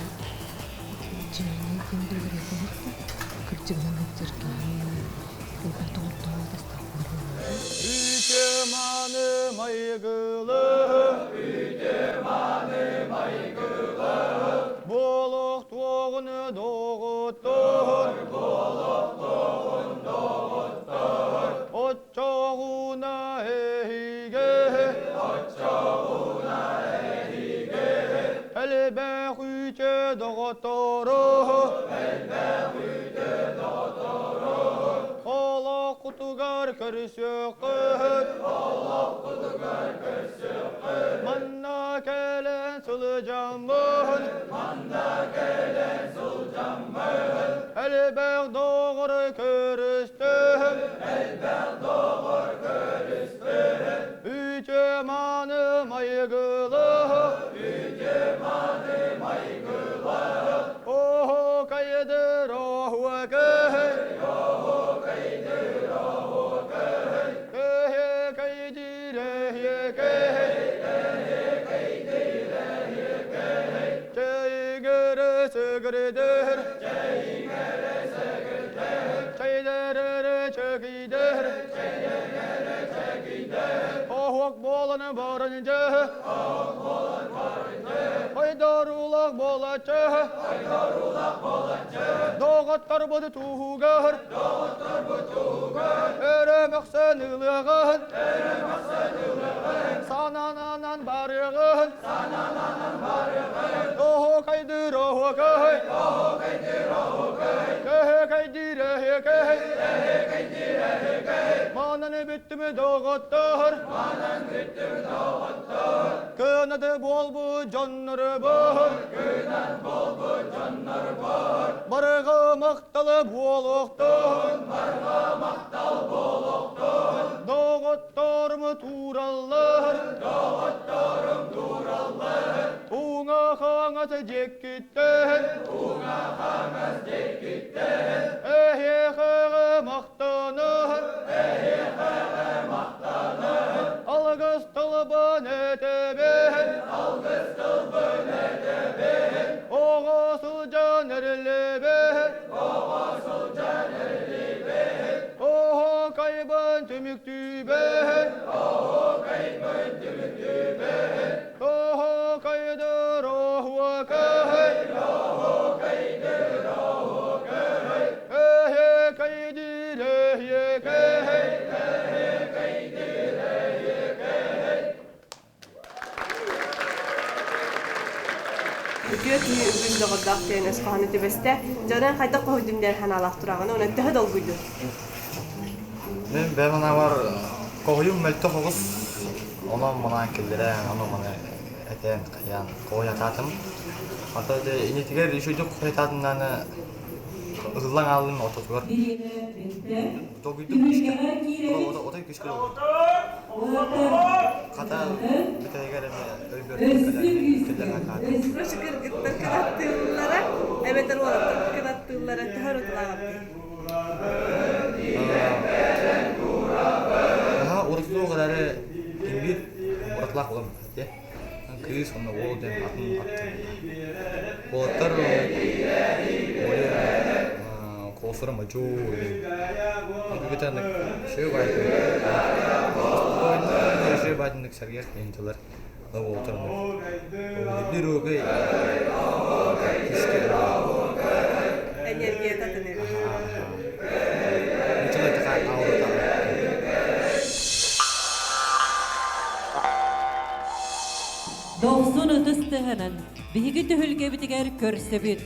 чэйни ким билэр буолуох да. Кырдьыгынан сылдьар киһи элбэх доҕордоох атастаах Үтүө мааны майгылы Үтүө мааны майгылы Буолуохтуоҕун доҕоттор Буолуохтуоҕун доҕоттор Оччоҕуна эһиги Оччоҕуна эһиги Элбэх үтүө доҕоттору Элбэх үтүө доҕоттору Олоххутугар көрүсүөххүт Олоххутугар көрсүөххүт Манна кэлэн сылдьаммын Манна кэлэн сылдьаммын Элбэх доҕор көрүстүм Элбэх доҕор көрүстүм Үтүө мааны майгылы Үтүө мааны майгылы Оһуокайдыр оһуокай Оһуокайдыр оһуокай Эһиэкэйдиир эһиэкэй Эһиэкэйдиир эһиэкэй Чэйигэрэ сэгэрдэр Чэйигэрэ сэгэрдэр Чэйдэрэрэ чэкийдэр Чэйдэрэрэ чэкийдэр Оһуок буолан баран дьэ Оһуок буолан баран дьэ Айдарулах буолаччы Айдарулах буолаччы Доҕотторбут туһугар Доҕотторбут туһугар Өрө мөхсөн ылыаҕын Өрө мөхсөн ылыаҕын Санаанан барыаҕын Санаанан барыаҕын Оһуокайдыр оһуокай Оһуокайдыр оһуокай Көһөкөйдир өһөкөй Өһөкөйдир өһөкөй Манан бүттүм доҕоттор Манан бүттүм доҕоттор Кынаты буолбут дьоннорбор Кынат буолбут дьоннорбор Барыга махталы буолуохтун Барыга махтал буолуохтун Доҕотторум туураллар Доҕотторум туураллар Уҥа хаҥас дьиэккиттэн Уҥа хаҥас дьиэккиттэн Эһиэхэҕэ махтанар Эһиэхэҕэ тылбын этэбин Алгыс тылбын этэбин Оҕо сылдьан эриллибин Оҕо сылдьан эриллибин Оһуокайбын түмүктүүбүн Оһуокайбын түмүктүүбүн Оһуокайдыр оһуокай Оһуокайдыр оһуокай Эһиэкэйдиир эһиэкэй Эһиэкэйдиир эһиэкэй Үтүө киһи үгүс доҕордоох диэн өс хоһоону түбэстэ. Дьонон хайдах хоһуйдум диэн санаалаах тураҕын уонна төһө долгуйдун? Мен бэйэм санаабар хоһуйум мөлтөх оҕус. Онон манаан киллэрэн, ону маны этэн, хайаан хоһуйатаатым. Ата дьэ инитигэр үчүгдүк хоһуйатаатымнааны ыллаң ааллым ортотугар. Долгуйдум күүскэ. Отой күүскэ Хата бүтэһигэр эмэ өйбөр кэлэн кэлэн Кыргыттар кынаттыыллара эбэтэр уолаттар кынаттыыллара төһө уратылааҕый? Наһаа уратылыах эрээри имбиир уратылаах буолан дии. Кыыс уонна уол диэн атын аттар. Уолаттар Куолсура модьу бүгүтэ шөй баайтын баайтыннык сэргэх интилэр уолтар биир уогай Энергията тыныр. Дохсун ытыс тыһынан биһиги түһүлгэбитигэр көрсөбүт.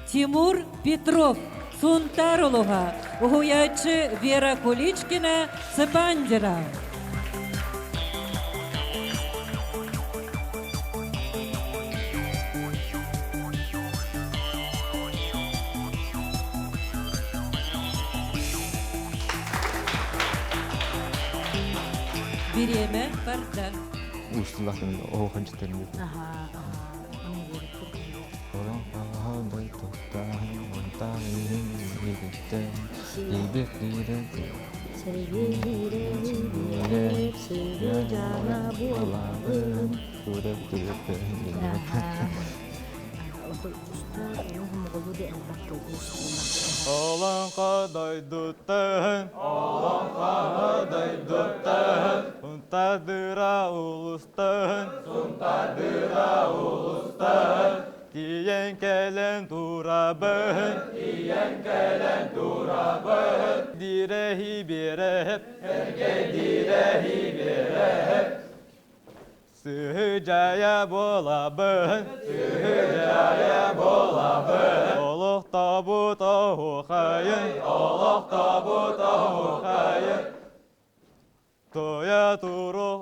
Тимур Петров, Сунтаар улуһа, уһуйааччы Вера Куличкина, Цыпандина. Бириэмэ барда. Уустулахтан оһуоханчыттарын Олоҥхо дойдуттан, Олоҥхо дойдуттан, Унтардыра улустан, Сунтардыра улустан, Тиийэн кэлэн турабын, Тиийэн кэлэн турабын, Дирэһи биэрэһэп, Эргэ дирэһи биэрэһэп, Сыһыдьайа буолабын, сыһыдьайа буолабын, Олохтобут оһуохайын, олохтобут оһуохайын, Туйа турух,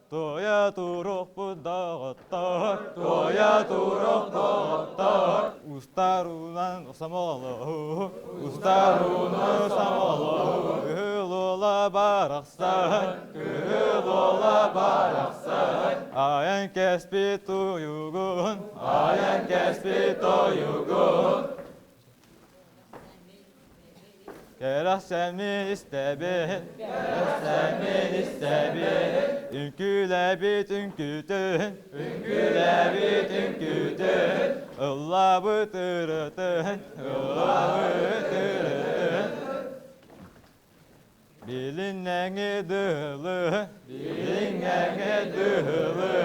туйа турухпут доҕоттор, туйа турух доҕоттор, Устарунан самолоһу, устарунан самолоһу, Кыһыл барахсан, кыһыл барахсан, Айан кэспит туйугун, айан кэспит тойугун, Кэрэхсэммин истэбин, кэрэхсэммин истэбин, Үҥкүүлэбит үҥкүүтүн, үҥкүүлэбит үҥкүүтүн, Ыллаабыт ырытын, ыллаабыт ырытын. Билиннэҥи дылы, билиҥҥэҥи дылы,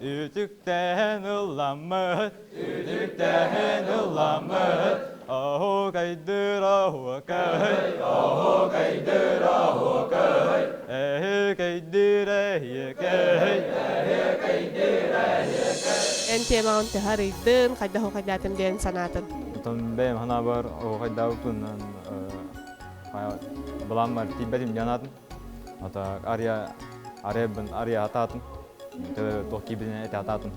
Үтүктээн ылламмыт, үтүктээн ылламмыт, Оһуокайдыыр оһуокай, оһуокайдыыр оһуокай, Эһиэкэйдиир эһиэкэй, эһиэкэйдиир эһиэкэй. Эн темаҕын төһө арыйдын, хайдах оһуокайдаатым диэн санаатын? Оттон бэйэм санаабар оһуокайдаабыппын Былааммар тиийбэтим диэн аатым. Ата ария арыйбын арыйа атаатым. Туох киирбитин этэ атаатым.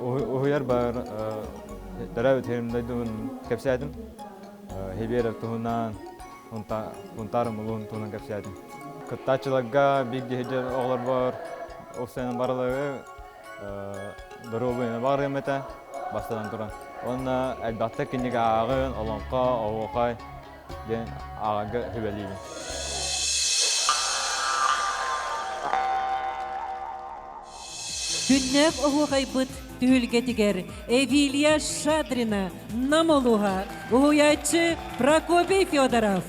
Уһуйар бар төрөөбүт сирим дойдубун кэпсээтим. Хибиэров туһунан Сунтаарым улууһун туһунан кэпсээтим. Кыттааччыларга бииргэ сылдьар оҕолорбор ол барылары доруобуйаны баҕарыам этэ бастатан туран. Уонна элбэхтик кинигэ ааҕын, олоҥхо, оһуохай диэн ааҕарга сүбэлиибин. Күннээх оһуохайбыт түһүлгэтигэр Эвилия Шадрина, Нам улууһа, уһуйааччы Прокопий Федоров.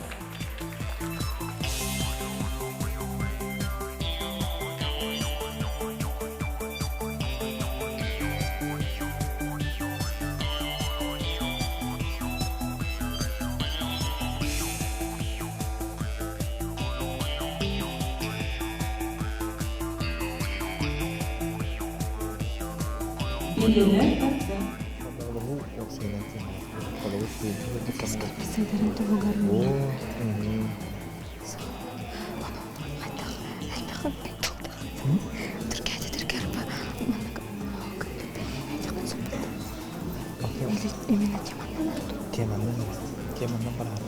Теманнан барар.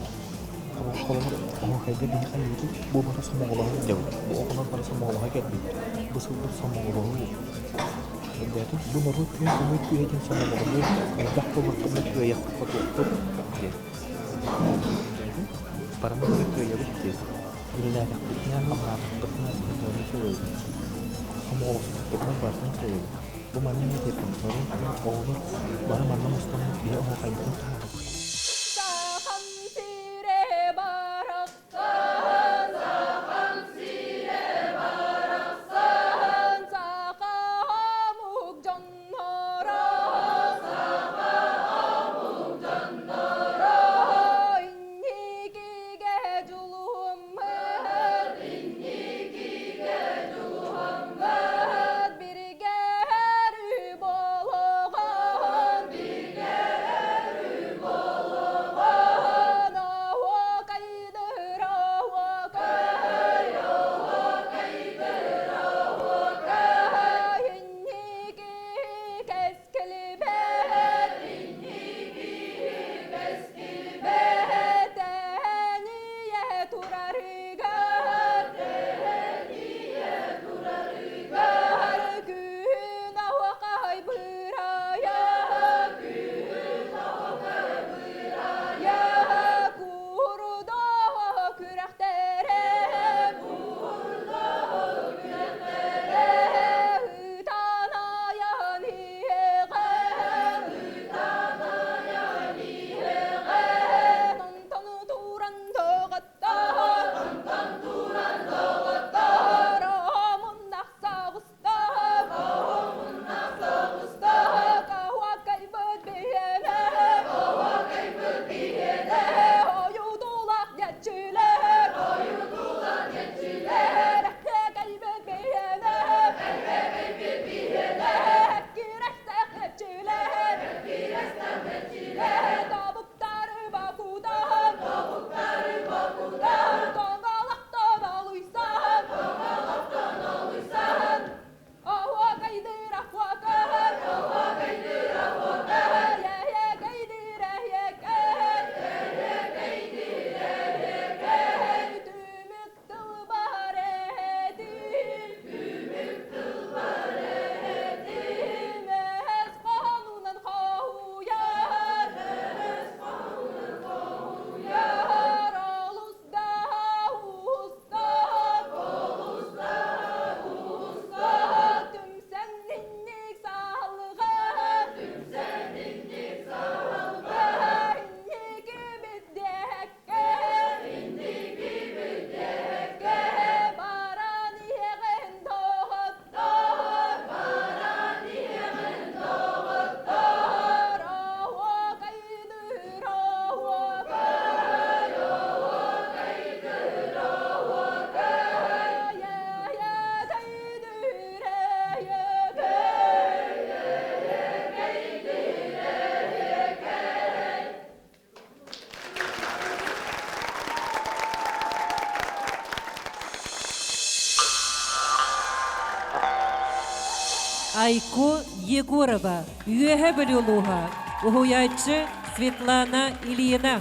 Холобур, оһуохайга биһиэхэ эйиги бу бары сомоҕолоһуу дьабыт. Бу оҕолор бары сомоҕолоһо кэлбит. Бу сылбыт сомоҕолоһуу. Өйдөөтүҥ? Бу норуот күүһэ көмүөл күүһэ диэн сомоҕолоһуу элбэх буоллахпытына кыайыахпыт-хотуохпут диэн. Өйдөөтүҥ? Барыны бары кыайабыт диэн. Үлэлээтэхпитинэ, хамнаатахпытына ситиһиини кыайабыт. Сомоҕолоспуппутунан барытын кыайабыт. Бу манна эмиэ этиэхпин, норуот күүһэ оҕолор бары манна мустаммыт биһи оһуохайбытын таһаарабыт. Сахам сирэ барахсан, сахам сирэ барахсан, саха омук дьонноро, саха омук дьонноро, инникигэ дьулуһуммут, инникигэ дьулуһуммут, биригэ өрүү буолуоҕун, биригэ өрүү буолуоҕун, оһуокайдыр оһуокай, оһуокайдыр оһуокай, инники кэскилбэт, инники кэскилбэт, тэнийэ турарыгар, тэнийэ турарыгар, күн оһуокай бырайа, күн оһуокай бырайа, курдоо күрэхтэрэ, курдоо күрэхтэрэ, ытан айан иһэҕэ, ытан айан иһэҕэ, онтон туран доҕоттор, онтон туран доҕоттор, омуннах соҕустар, омуннах соҕустар, оһуокайбыт биһиэнэ, оһуокайбыт биһиэнэ, ойуудулах диэччилэр, ойуудулах диэччилэр, эһэкэйбит биһиэнэ, эһэкэйбит биһиэнэ, эккирэстээх диэччилэр, эккирэстээх диэччилэр, тобуктары бокудан, тобуктары бокудан, тоҥолохтон олуйсан, тоҥолохтон олуйсан, оһуокайдыр оһуокай, оһуокайдыр оһуокай, эһэкэйдир эһэкэй, эһэкэйдир эһэкэй, түмүк тылбар этим, түмүк тылбар этим, өс хоһоонунан хоһуйар, өс хоһоонунан хоһуйар, олус да уустук, олус да уустук, түмсэн инник салҕа, түмсэн инник салҕа, инники биддэккэ, инники биддэккэ, баран иһэҕин доҕоттор, баран иһэҕин доҕоттор, оһуокайдыр оһуокай, оһуокайдыр оһуокай, эйэкэйдир эйэкэй, эйэкэйдир эйэкэй. Айко Егорова, Үөһэ Бүлүү улууһа, уһуйааччы Светлана Ильина.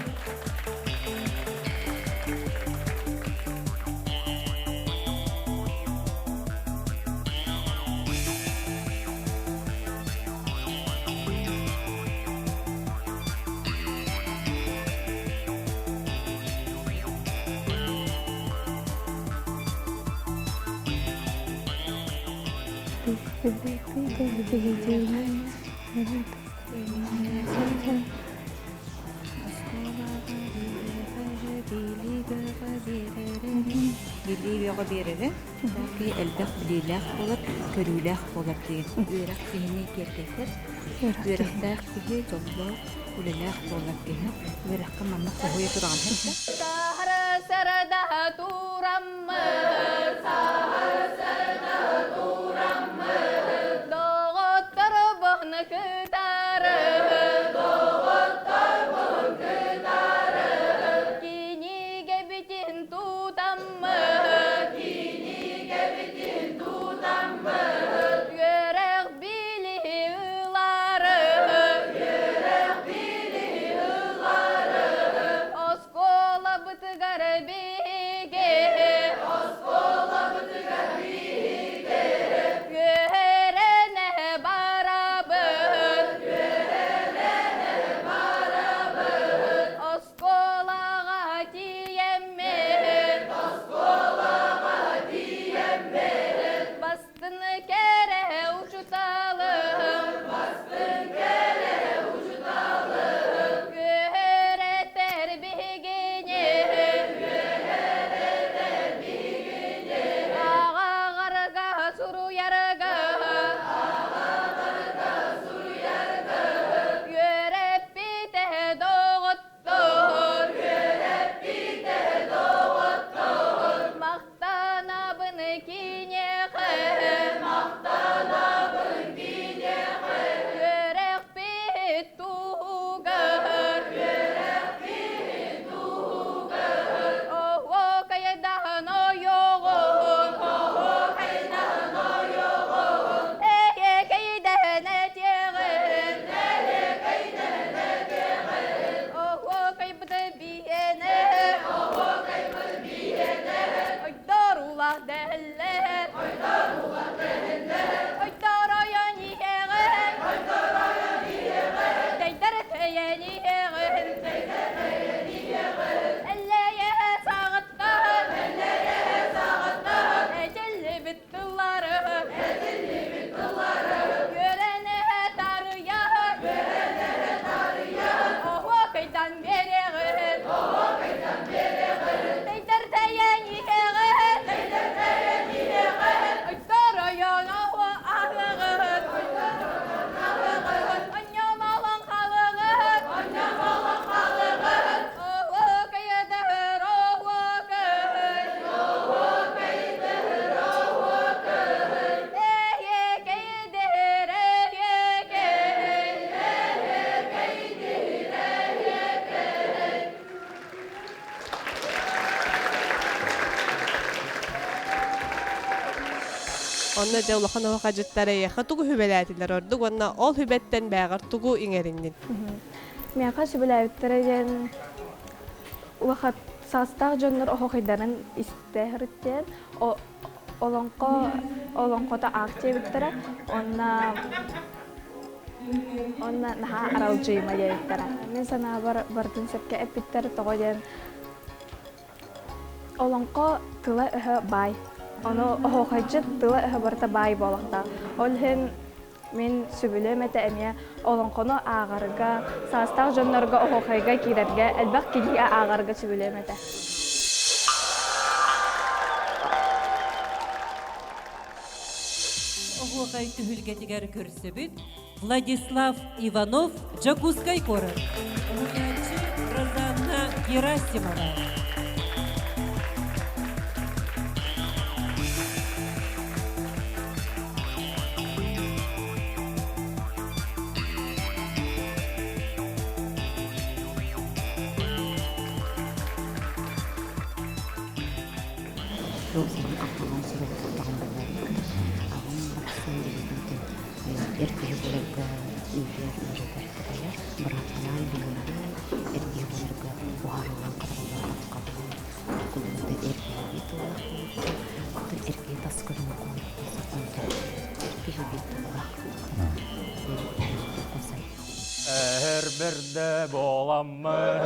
Билии бөҕө биэрэрэ. Киһи элбэх билиилээх буолар, көрүүлээх буолар диэн. Үөрэх киһини киэргэтэр. Үөрэхтээх киһи дьоллоох, үлэлээх буолар киһи. Үөрэххэ манна хоһуйа тураҕын һэрдэ. Сахара сардаһа тураммыт, сахара сардаһа тураммыт, доҕоттор боһун кытары, доҕоттор боһун кытары, кинигэбитин тутаммыт, кинигэбитин тутаммыт, үөрэх билиһи ылары, үөрэх билиһи ылары, оскуолабытыгар биһиги, оскуолабытыгар биһиги, үөрэнэ барабыт, үөрэнэ барабыт, оскуолаҕа тиийэммит, оскуолаҕа тиийэммит, бастын кэрэ учуталым, бастын кэрэ учуталым, үөрэтэр биһигини, үөрэтэр биһигини, ааҕарга суруйарга, ааҕарга суруйарга, үөрэппитэ доҕоттор, үөрэппитэ доҕоттор, махтанабын киниэхэ, махтанабын киниэхэ, үөрэхпит туһугар, үөрэхпит туһугар, оһуокайдаһан ойоҕун, оһуокайдаһан ойоҕун, эһиэкэйдэһэн этиэҕин, эһиэкэйдэһэн этиэҕин, оһуокайбыт биһиэнэ, оһуокайбыт биһиэнэ, ойдоруулаах дэһэллэр, ойдоруулаах дэһэллэр, ойдоройон иһэҕин, ойдоройон иһэҕин, тэйдэр тэйэн иһэҕин, тэйдэр тэйэн иһэҕин, эллэйэ саҕыттан, эллэйэ саҕыттан, этиллибит тыллары, этиллибит тыллары, үөрэнэ тарыйа, үөрэнэ тарыйа, оһуокайдан биэриэҕин, оһуокайдан биэриэҕин, тэйдэр тэйэн иһэҕин, тэйдэр тэйэн иһэҕин, ойдоройон оһуо аһыаҕын, ойдоройон аһыаҕын, онньомолон халыҕын, онньомолон халыҕын, оһуокайдаһыр оһуокай, оһуокайдаһыр оһуокай, эһиэкэйдэһэр эһиэкэй, эһиэкэйдэһэр эһиэкэй. Онно дьэ улахан оһохадьыттар эйиэхэ тугу сүбэлээтилэр ордук уонна ол сүбэттэн бээҕэр тугу иҥэриннин? Миэхэ сүбэлээбиттэрэ диэн улахан саастаах дьоннор оһохойдарын истэ сырыттыан олоҥхо олоҥхото аах диэбиттэрэ уонна уонна наһаа аралдьыйыма диэбиттэрэ. Мин санаабар барытын сөпкө эппиттэр тоҕо диэн Олоҥхо тыла-өһө баай. Ону оһуохайдьыт тыла-өһө барыта баай буолуохтаах. Ол иһин мин сөбүлүөм этэ эмиэ олоҥхону ааҕарга, саастаах дьоннорго оһуохайга киирэргэ, элбэх кинигэ ааҕарга сөбүлүөм этэ. Оһуохай түһүлгэтигэр көрсөбүт Владислав Иванов, Дьокуускай куорат. Уһуйааччы Розанна Герасимова. Эр киһи буоларга иитэр, үөрэтэр, такайар, бырааппынаан билиҥҥи эр киһи буоларга уһаарыллан хатарыллан хапкалаан кулунда эр киһи тыллаах буолуохтаах, оттон эр киһи тас көрүҥэ онтон эр киһи биир тыллаах. Эр бэрдэ буоламмын,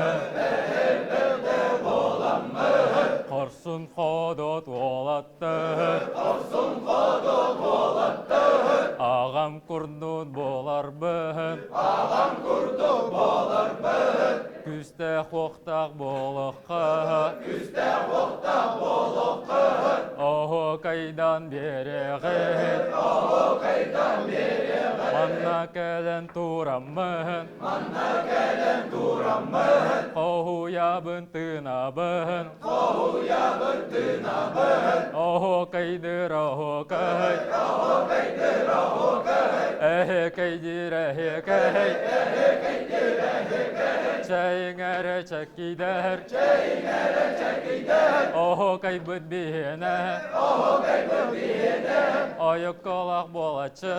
эр бэрдэ буоламмын, хорсун. Хорсун ходот уолаттар. Хорсун ходот уолаттар. Аҕам курдук буоларбын. Аҕам курдук буоларбын. Күүстээх уохтаах буолуохха. Күүстээх уохтаах буолуохха. Оһуокайдан биэрэҕин. Оһуокайдан биэрэҕин. Манна кэлэн тураммын. Манна кэлэн тураммын. Хоһуйабын тыынабын. Хоһуйабын тыынабын. Оһуокайдыр оһуокай. Оһуокайдыр оһуокай. Эһэкэйдир эһэкэй. Эһэкэйдир эһэкэй. Чэйиҥэрэ чэккийдэр. Чэйиҥэрэ чэккийдэр. Оһуокайбыт биһиэнэ. Оһуокайбыт биһиэнэ. Ойуккалаах буолаччы.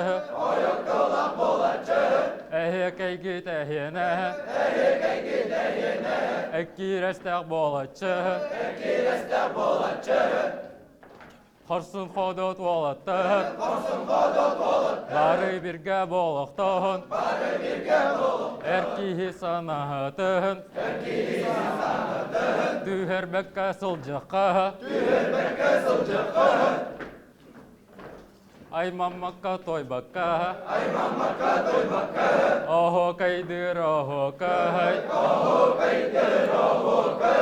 Ойуккалаах буолаччы. Эһиэкэйгит эһиэнэ. Эһиэкэйгит эһиэнэ. Эккирэстээх буолаччы. Эккирэстээх буолаччы. Хорсун ходот уолаттар. Хорсун ходот уолаттар. Бары биргэ буолуохтоһун. Бары биргэ буолуохтоһун. Эр киһи санаһытын. Эр киһи санаһытын. Түһэрбэккэ сылдьыахха. Түһэрбэккэ сылдьыахха. Аймаммакка тойбакка. Аймаммакка тойбакка. Оһуокайдыыр оһуокай. Оһуокайдыыр оһуокай.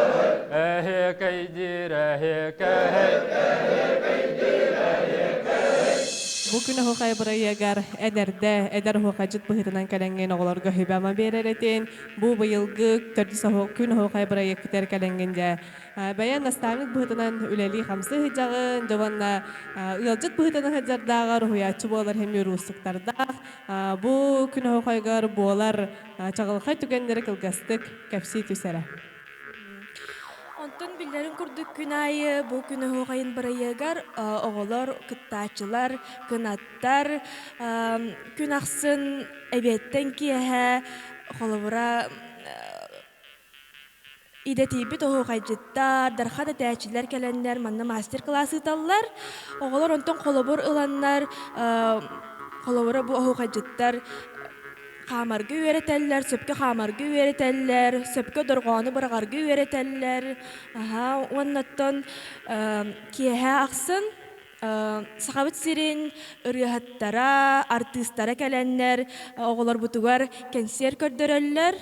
Эһиэкэйдиир эһиэкэй. Эһиэкэйдиир эһиэкэй. Бу күн оһуохай бырайыагар эдэрдэ, эдэр оһуохайдьыт быһыытынан кэлэҥҥин оҕолорго сүбэ-ама биэрэр этин. Бу быйылгы төрдүс күн оһуохай бырайыакпытыгар кэлэҥҥин дьэ Бэйэ наставник быһыытынан үлэлии-хамсыы сылдьаҕын, дьэ уонна ыалдьыт быһыытынан сылдьардааҕар уһуйааччы буолар иһин уустуктардаах. Бу күн оһуохайгар буолар чаҕылхай түгэннэри кылгастык кэпсии түс эрэ. Онтон биллэрин курдук күн аайы бу күн оһуохайын бырайыагар оҕолор, кыттааччылар, кынаттар күн ахсын эбиэттэн киэһэ холобура Идэтийбит оһуохайдьыттар, дархан этээччилэр кэлэннэр манна мастер-класс ыыталлар. Оҕолор онтон холобур ыланнар, холобура бу оһуохайдьыттар хаамарга үөрэтэллэр, сөпкө хаамарга үөрэтэллэр, сөпкө дорҕоону быраҕарга үөрэтэллэр. Аһа, уонна оттон киэһэ ахсын Сахабыт сирин ырыаһыттара, артыыстара кэлэннэр оҕолорбутугар кэнсиэр көрдөрөллөр.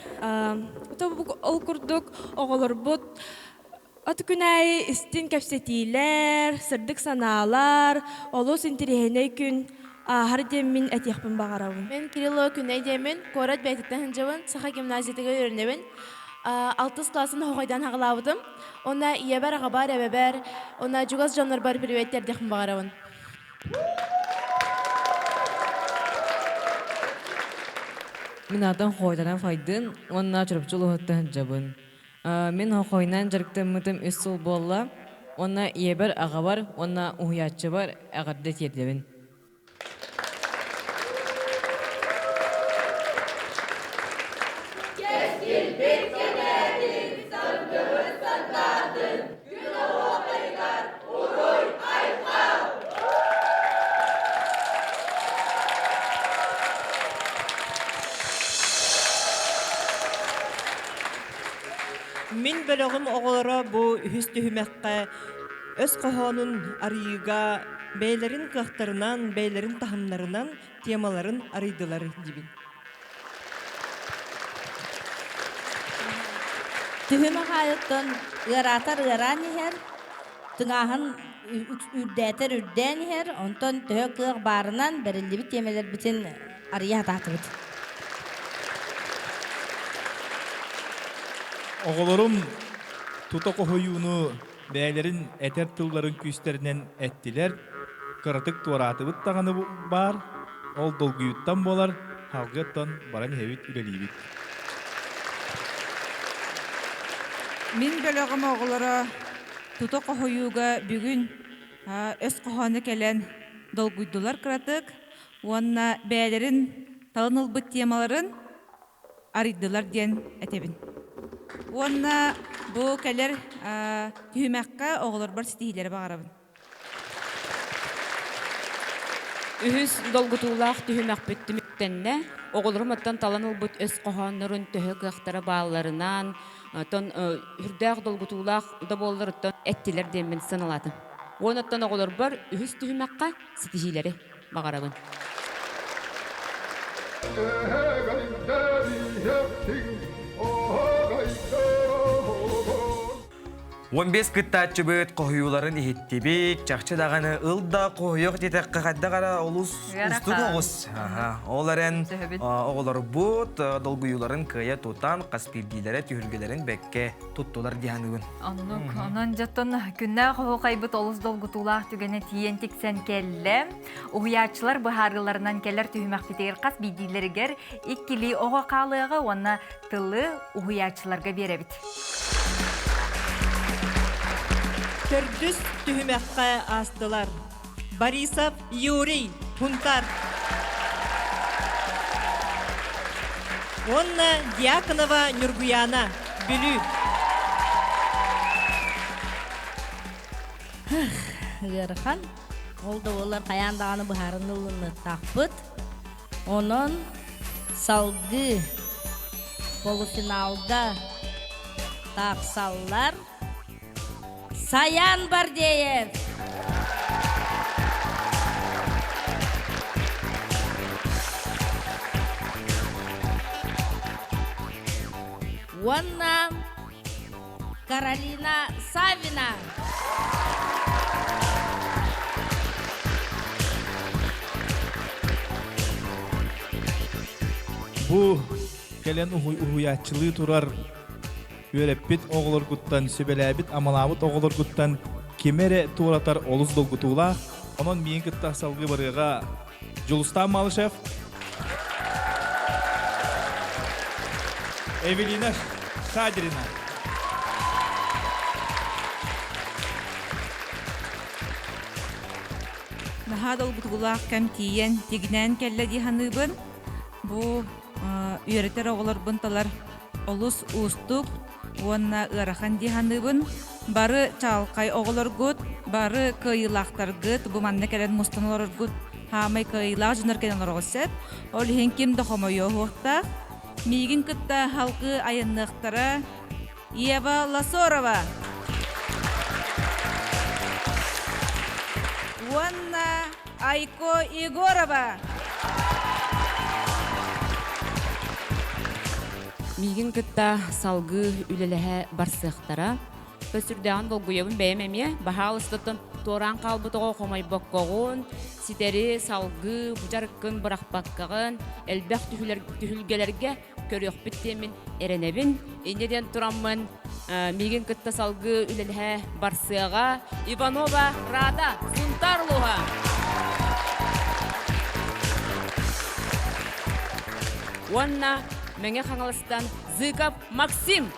Ол курдук оҕолорбут от күн аайы истиҥ кэпсэтиилэр, сырдык санаалар, олус интэриэһинэй күн ааһар диэммин этиэхпин баҕарабын. Мин Кириллова Күннэй диэммин, куорат бэйэтиттэн сылдьабын, саха гимназиятыгар үөрэнэбин. Алтыс классын оһоҕойдоон хаҕылаабытым. Уонна ийэбэр, аҕабар, эбэбэр, уонна чугас дьоннорбор привет тиэрдиэхпин баҕарабын. Мин аатым Хойтаран Файдын уонна Чурапчы улууһуттан сылдьабын. Мин хохойунан дьарыктаммытым үс сыл буолла уонна ийэбэр, аҕабар уонна уһуйааччыбар эҕэрдэ тиэрдэбин. Кэскилбит кэнээтин, саргыбыт сандаардын, күн оһуохайыгар уруй-айхал! Мин бөлөҕүм оҕолоро бу үһүс түһүмэххэ өс хоһоонун арыйыыга бэйэлэрин кыахтарынан, бэйэлэрин таһымнарынан темаларын арыйдылар диибин. Түһүмэх аайыттан ыараатар ыараан иһэр, тыҥааһын үрдээтэр үрдээн иһэр, онтон төһө кыах баарынан бэриллибит тиэмэлэрбитин арыйа сатаатыбыт. Оҕолорум тута хоһуйууну бэйэлэрин этэр тылларын күүстэринэн эттилэр, кыратык туораатыбыт даҕаны баар, ол долгуйуттан буолар, халгыаттан баран иһэбит, үлэлиибит. Мин бөлөҕүм оҕолоро тута хоһуйууга бүгүн өс хоһооно кэлэн долгуйдулар кыратык уонна бэйэлэрин талан ылбыт темаларын арыйдылар диэн этэбин. Уонна бу кэлэр түһүмэххэ оҕолорбор ситиһиилэри баҕарабын. Үһүс долгутуулаах түһүмэхпит түмүктэннэ. Оҕолорум оттон талан ылбыт өс хоһооннорун төһө кыахтара баалларынан, оттон үрдээх долгутуулаах да буоллар оттон эттилэр диэммин сыаналаатым. Уон оттон оҕолорбор үһүс түһүмэххэ ситиһиилэри баҕарабын. 15 кыттааччыбыт хоһуйууларын иһиттибит, чахчы даҕаны ыл да хоһуйуох диэтэххэ хайдах эрэ олус устук оҕус. Ол эрэн оҕолорбут долгуйууларын кыайа тутан, хас биирдиилэрэ түһүлгэлэрин бэккэ туттулар дии саныыбын. Оннук. Онон дьоттон күннээх оһуохайбыт олус долгутуулаах түгэнэ тиийэн тиксэн кэллэ. Уһуйааччылар быһаарыыларынан кэлэр түһүмэхпитигэр хас биирдиилэригэр иккилии оҕо хаалыаҕа уонна тылы уһуйааччыларга биэрэбит. Төрдүс түһүмэххэ аастылар. Борисов Юрий, Хунтар. Уонна Дьяконова Нюргуяна, Бүлүү. Ыарахан. Ол да буоллар хайаан даҕаны быһаарыныы ылыныахтаахпыт. Онон салгыы полуфиналга тахсаллар Саян Бардеев! Уонна Каролина Савина! Бу кэлэн уһуйааччылыы турар үөрэппит оҕолоргуттан, сүбэлээбит, амалаабыт оҕолоргуттан кими эрэ туоратар олус долгутуулаах. Онон миигин кытта салгыы барыаҕа Дьулустаан Малышев, Эвелина Шадрина. Наһаа долгутуулаах кэм тиийэн, тигинээн кэллэ дии саныыбын. Бу үөрэтэр оҕолорбун талар олус уустук уонна ыарахан дии саныыбын. Бары чаҕылхай оҕолоргут, бары кыайыылаахтаргыт, бу манна кэлэн мустан олороргут хаамай кыайыылаах дьоннор кэлэн олороҕут сөп. Ол иһин ким да хомойуо суохтаах. Миигин кытта халгыы айанныахтара Ева Ласорова уонна Айко Егорова. Миигин кытта салгыы үлэлэһэ барсыахтара. Сүрдээҕин долгуйабын бэйэм эмиэ. Баһаалыстаттан туораан хаалбыт оҕо хомойбоккоҕун, ситэри салгыы бу дьарыккын бырахпаккаҕын, элбэх түһүлгэлэргэ көрүөхпүт диэммин эрэнэбин. Инньэ диэн тураммын миигин кытта салгыы үлэлэһэ барсыаҕа Иванова Рада Сунтаар улууһа. Уонна Мэҥэ Хаҥаластан Зыков Максим.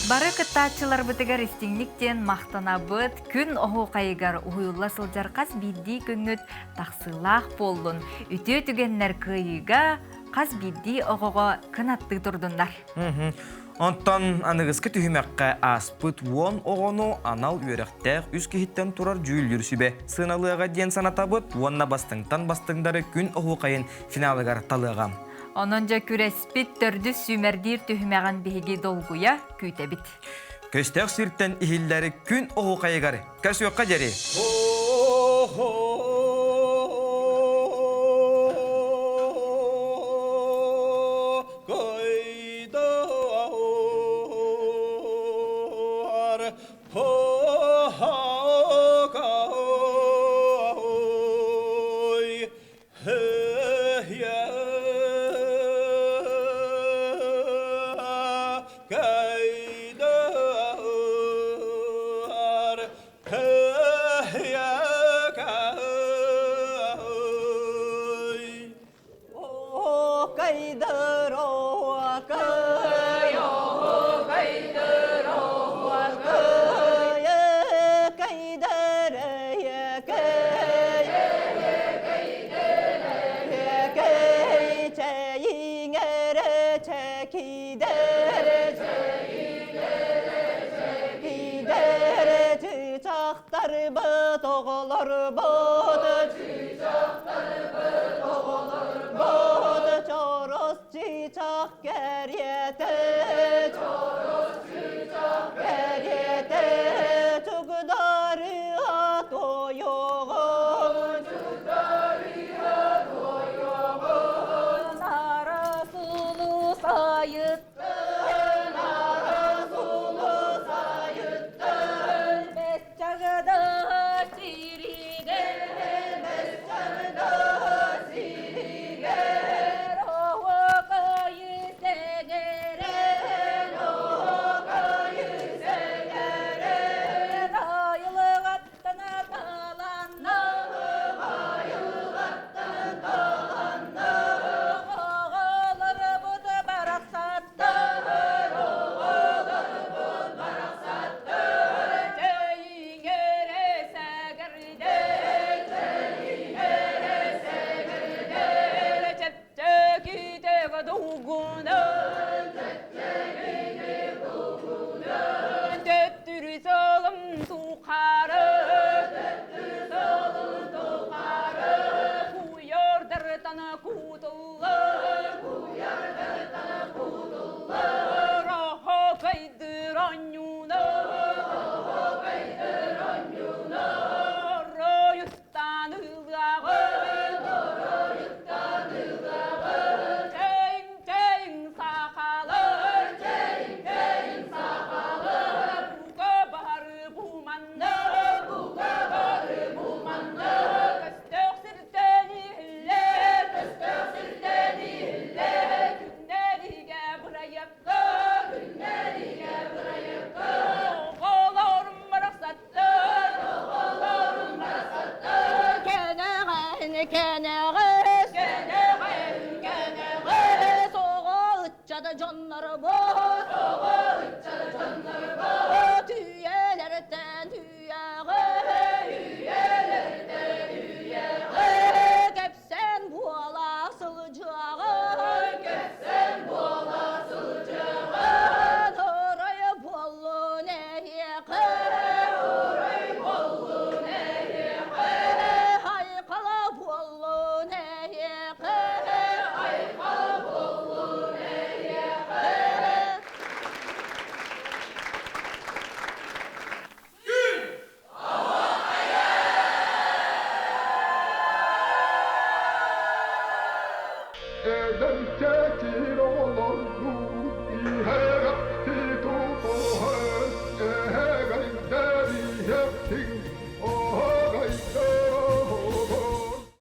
Бары кыттааччыларбытыгар истиҥник диэн махтанабыт. Күн оһуохайыгар уһуйулла сылдьар хас биирдии күҥҥүт тахсыылаах буоллун. Үтүө түгэннэр кыайыыга хас биирдии оҕоҕо кынаттыы турдуннар. Онтон аныгыскы түһүмэххэ ааспыт уон оҕону анал үөрэхтээх үс киһиттэн турар дьүүллүүр сүбэ сыаналыаҕа диэн санатабыт уонна бастыҥтан бастыҥдары күн оһуохайын финалыгар талыаҕа. Онон дьэ күрэспит төрдүс сүүмэрдиир түһүмэҕин биһиги долгуйа күүтэбит. Көстөөх сиртэн иһиллэри күн оһуохайыгар көрсүөххэ диэри. Кэй Чэкидэрэ, чэкидэрэ, чыычаахтарбыт, оҕолорбут, чыычаахтарбыт, оҕолорбут, чорос чыычаах кэриэтэ, чорос чыычаах кэриэтэ, чугдарыа тойоҕун, чугдарыа тойоҕун, нара сулус айыттын, нара сулус айыттын, бэс чагда сиригэр, бэс чагда сиригэр, оһуокайы сэҥээрэн, оһуокайы сэҥээрэн, айылҕаттан таланна, айылҕаттан таланна, оҕолорбут барахсаттар, оҕолорбут барахсаттар, чэйиҥэрэ сэгэрдэ, чэйиҥэрэ сэгэрдэ, чэпчэкитэ дугунан, чэпчэкитэ дугунан, төттүрү солом тухары, төттүрү солом тухары, куйордартан кутуллар, куйордартан кутуллар, оһокайдыр онньуна, оһокайдыр онньуна, оройуттан ылыаҕын, оройуттан ылыаҕын, чэйиҥ, чэйиҥ сахалар, чэйиҥ, чэйиҥ сахалар, бука бары бу манна, бука бары бу манна, көстөөх сиртэн иһиллэр, көстөөх сиртэн иһиллэр, күннэригэ бырайыакка, күннэригэ бырайыакка, оҕолорум барахсаттар, оҕолорум барахсаттар, Кэнэҕэһин кэнэҕэс, кэнэҕэһин кэнэҕэс, оҕо ыччата дьоннорбут, оҕо ыччата дьоннорбут, үйэлэртэн үйэҕэ, үйэлэртэн үйэҕэ, кэпсэн буола сылдьыаҕын, кэпсэн буола сылдьыаҕын, орой буоллун эһиэхэ, орой буоллун эһиэхэ, айхала буоллун эһиэхэ, айхала буоллун эһиэхэ. Эдэрчэчир олорду иһэҕэ тутуһан эһэҕэйдэриһэ.